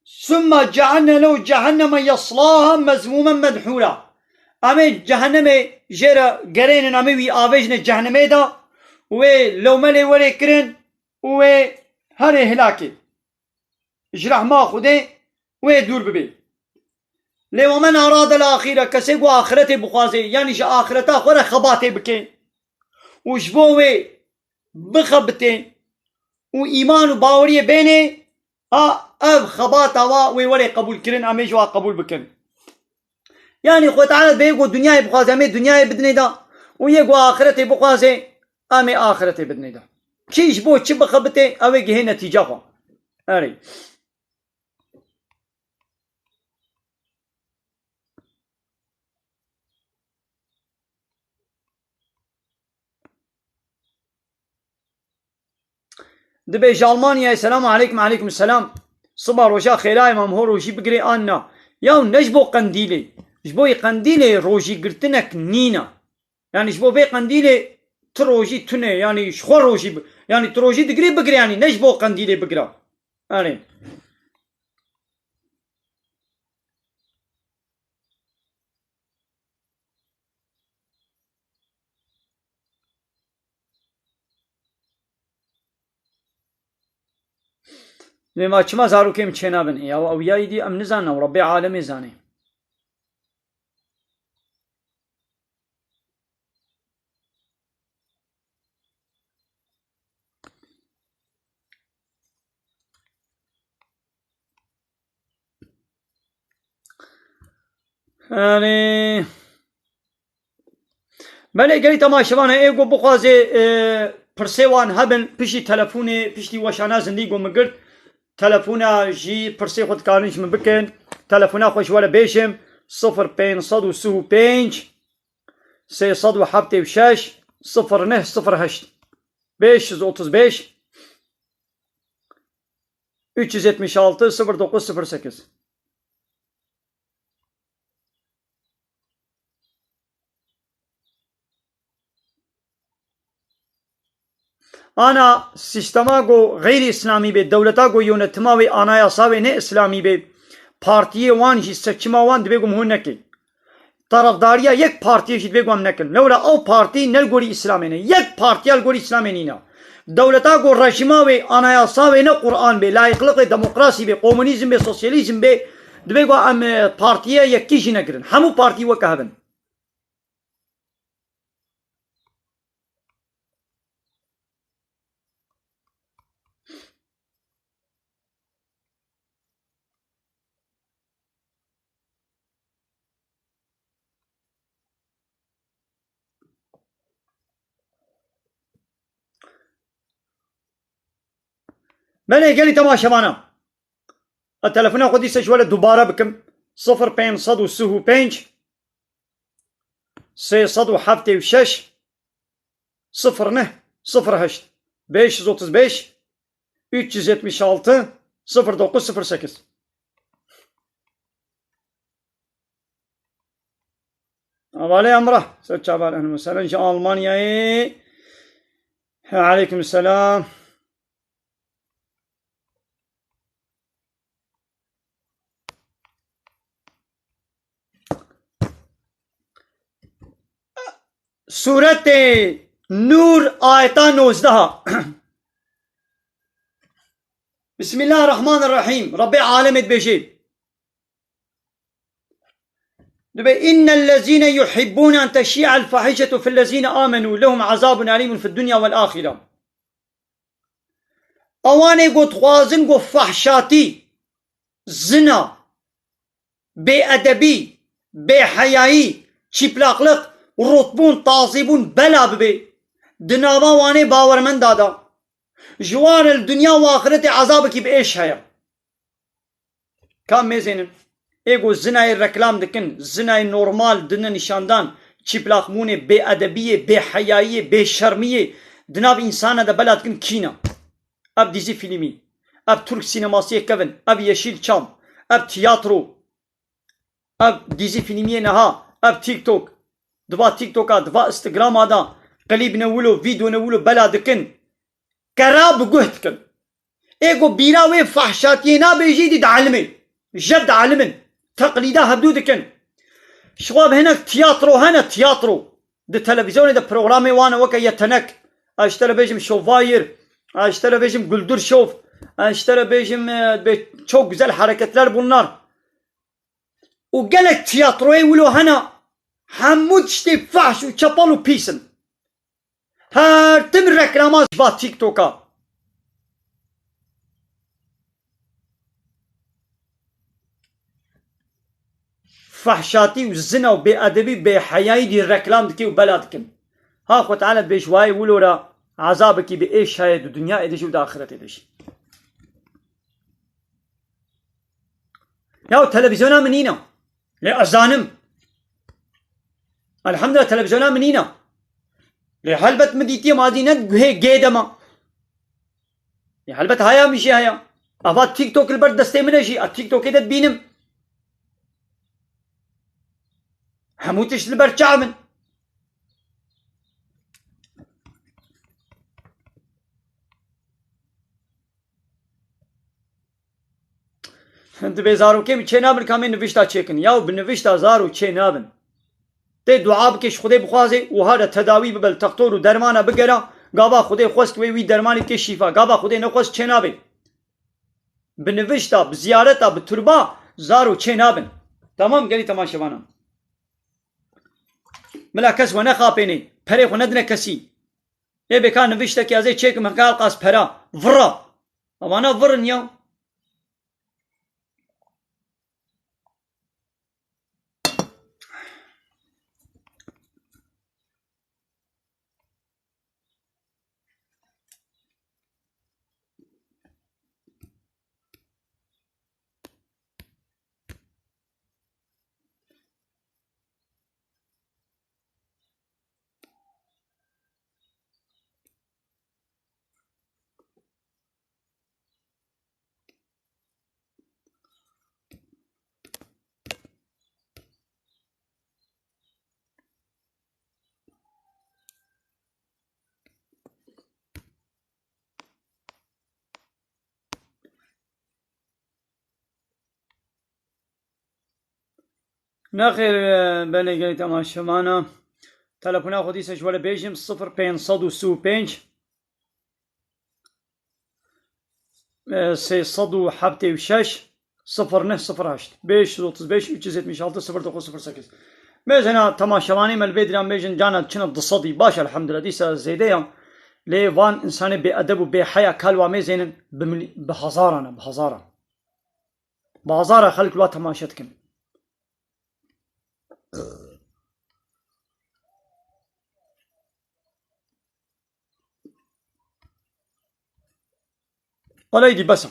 "Summe cealne lehu cehenneme yeslaha mezmûmen medhûra." Em ê cehennemê jê re gerênin, em ê wî avêjine cehennemê de û wê lewme lê werê kirin û wê herê hilakê. Ji rehma Xwedê wê dûr bibê. Lê "Ve men arade l-axîre", kesê ku axiretê bixwazê, yanî ji axireta xwe re xebatê bike û ji bo wê bixebitê û îman û baweriyê bênê, a ev xebata wa wê were qebûlkirin, em ê ji wa qebûl bikin. Yanî Xwedê Teala bê ku dinyayê bixwaze, em ê dinyayê bidinê da Û yê ku axiretê bixwaze, em ê axiretê bidinê de. Kî ji bo çi bixebitê, ew ê gihê netîca xwe. Erê. Dibê ji Almanyayê, "Selamu aleykum." "Aleykum selam. Siba roja xêrayê mam ho rojî bigirê an na?" Ya ne ji bo qendîlê. Ji bo yê qendîlê rojî girtinek nîne. Yanî ji bo vê qendîlê tu rojî tune, yanî ji xwe rojî bi-, yanî tu rojî digirê bigire, yanî ne ji bo qendîlê bigira. Erê. Lê ma çima zarokê min çênabin? Ya ew ya îdî em nizanin, ew Rebbê alemê zanê. Yanî, belê gelî temaşevan e, ê ku bixwaze, e, pirsê wan hebin, piştî telefonê, piştî weşana zindî ku min girt, telefona jî pirsê xwe dikarin ji min bikin. Telefona xwe ji we re bêjim, sifir pênc sed û sî û pênc, sê sed û heftê û şeş, sifir neh sifir heşt, beş yüz otuz beş, üç yüz yetmiş altı, sıfır dokuz, sıfır sekiz. Ana sîstema ku xeyrî îslamî bê, dewleta ku yönetima wê, anayasa wê ne îslamî bê, partiyê wan jî, seçima wan divê ku min hûn nekê. Tarafdariya yek partiyê jî divê ku em nekin. Lewra ew partî ne li gorî Îslamê ne. Yek partiya li gorî Îslamê nîne. Dewleta ku rejîma wê, anayasa wê ne Quran bê, layîqliq wê, demokrasî bê, komunîzm bê, sosyalîzm bê, divê ku em, e, partiye yekî jî negirin. Hemû partî weke hev in. Belê gelî temaşevana. Ez telefona xwe dîsa ji we re dubare bikim. Sifir pênc sed û sî û pênc, sê sed û heftê û şeş, sifir neh sifir heşt, beş yüz otuz beş, üç yüz yetmiş altı, sıfır dokuz, sıfır sekiz. Hevalê Emrah, ser çavan, ehlen we sehlen, ji Almanyayê. Aleyküm selam. Sûretê Nûr, ayeta nozdeh. Bismillahirrahmanirrahîm. Rebbê alemê dibêje. Dibê, "Innellezîne yuhibbûne en teşî'el fahîşetu fillezîne amenû lehum azabun elîmun fid dunya vel ahîre." Ewanê ku dixwazin ku fehşatî, zina, bêedebî, bêheyayî, çîplaqliq, rotbûn, tazîbûn bela bibe, di nava wanê bawermenda de, ji wan re li dinya û axiretê ezabekî bi êş heye. Ka mêzênin. Ê ku zinayê reklam dikin, zinayê normal dine nîşandan, çîplaqbûnê, bêedebiyê, bêheyayiyê, bêşermiyê di nav însana de bela dikin kî ne? Ev dîzî fîlmî, ev Türk sînemasiyê kevin, ev Yeşîlçam, ev tiyatro, ev dîzî fîlmiyê niha, ev TikTok, di va TikToka, di va Instagrama de klîb ne wilo, vîdeo ne wilo bela dikin, kera bi guh dikin. Ê ku bîra wê fahşatiyê nabe jî dî dielime. Jev dielimin. Teqlîda hevdû dikin. Ji xwe bi hinek tiyatro hene, tiyatro. Di televîzyonê de programê wan e weke Yetenek. Ez ji te re bêjim Şovayir. Ez ji te re bêjim Güldür Şov. Ez ji te re bêjim, e, be-, çok güzel hareketler bunlar. Û gelek tiyatroyê wilo hene, hemû tiştê fehş û çepel û pîs in. Her tim reklama ji va TikToka. Fehşatî û zina û bêedebî, bêheyayî dî reklam dike û bela dikin. Ha Xwe Teala dibêj wayê wilo re ezabekî bi êş heye di dinyayê de jî û di axiretê de jî. Ya televîzyona min nîne. Lê ez zanim. Elhamdulillah televîzyona min nîne. Lê helbet min dîtiye mazî ne guhê gê de ma. Lê helbet haya min jî heye. Ava TikTok li ber destê min e jî. Ez TikTokê de dibînim. Hemû tişt li ber çav min. Dibê zarokê min çênabin ka em ê nivişta çêkin. Yaw bi nivişta zarok çênabin. Tê dua bike ji Xwedê bixwaze û wiha re tedawî bibe li textor û dermana bigera. Gava Xwedê xwest wê wî dermanê bike şîfa. Gava Xwedê nexwest çênabe. Bi nivişta, bi ziyareta, bi turba zarok çênabin. Tamam gelî temaşevanan. Bila kes we nexapênê. Perê xwe nedine kesî. Ê bê ka niviştekî ez ê çêkim heke elqas pera. Vira. Evana vir in ya. Nexêr, e, belê gelî temaşevana. Telefona xwe dîsa ji we re bêjim, sifir pênc sed û sî û pênc, e, sê sed û heftê û şeş, sifir neh sifir heşt, beş yüz otuz beş, üç yüz yetmiş altı, sıfır dokuz sıfır sekiz. Mêzena temaşevanê me li vê diran bêjin, cana çina du sedî. Baş, elhamdülillah, dîsa zêde ya. Lê van insanê bêedeb û bêheya kal wa mêzênin bi mil-, bi hezaran e, bi hezaran. Bi hezaran xelk wa temaşe dikin. Wele êdî bes e.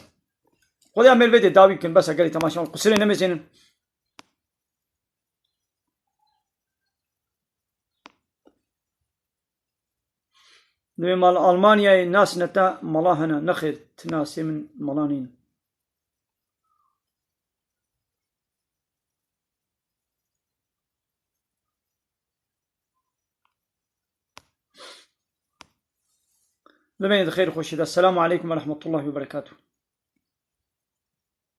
Xwedê em ê li vê dê dawî bikin, bes e, gelî temaşevan, qusirê nemêzênin. Divê mal Almanyayê nas ne te mala hene, nexêr, ti nasê min mala nîn. Bimînin di xêr û xweşî de. Selamu aleykum ve rahmetullahi ve berekatuhu.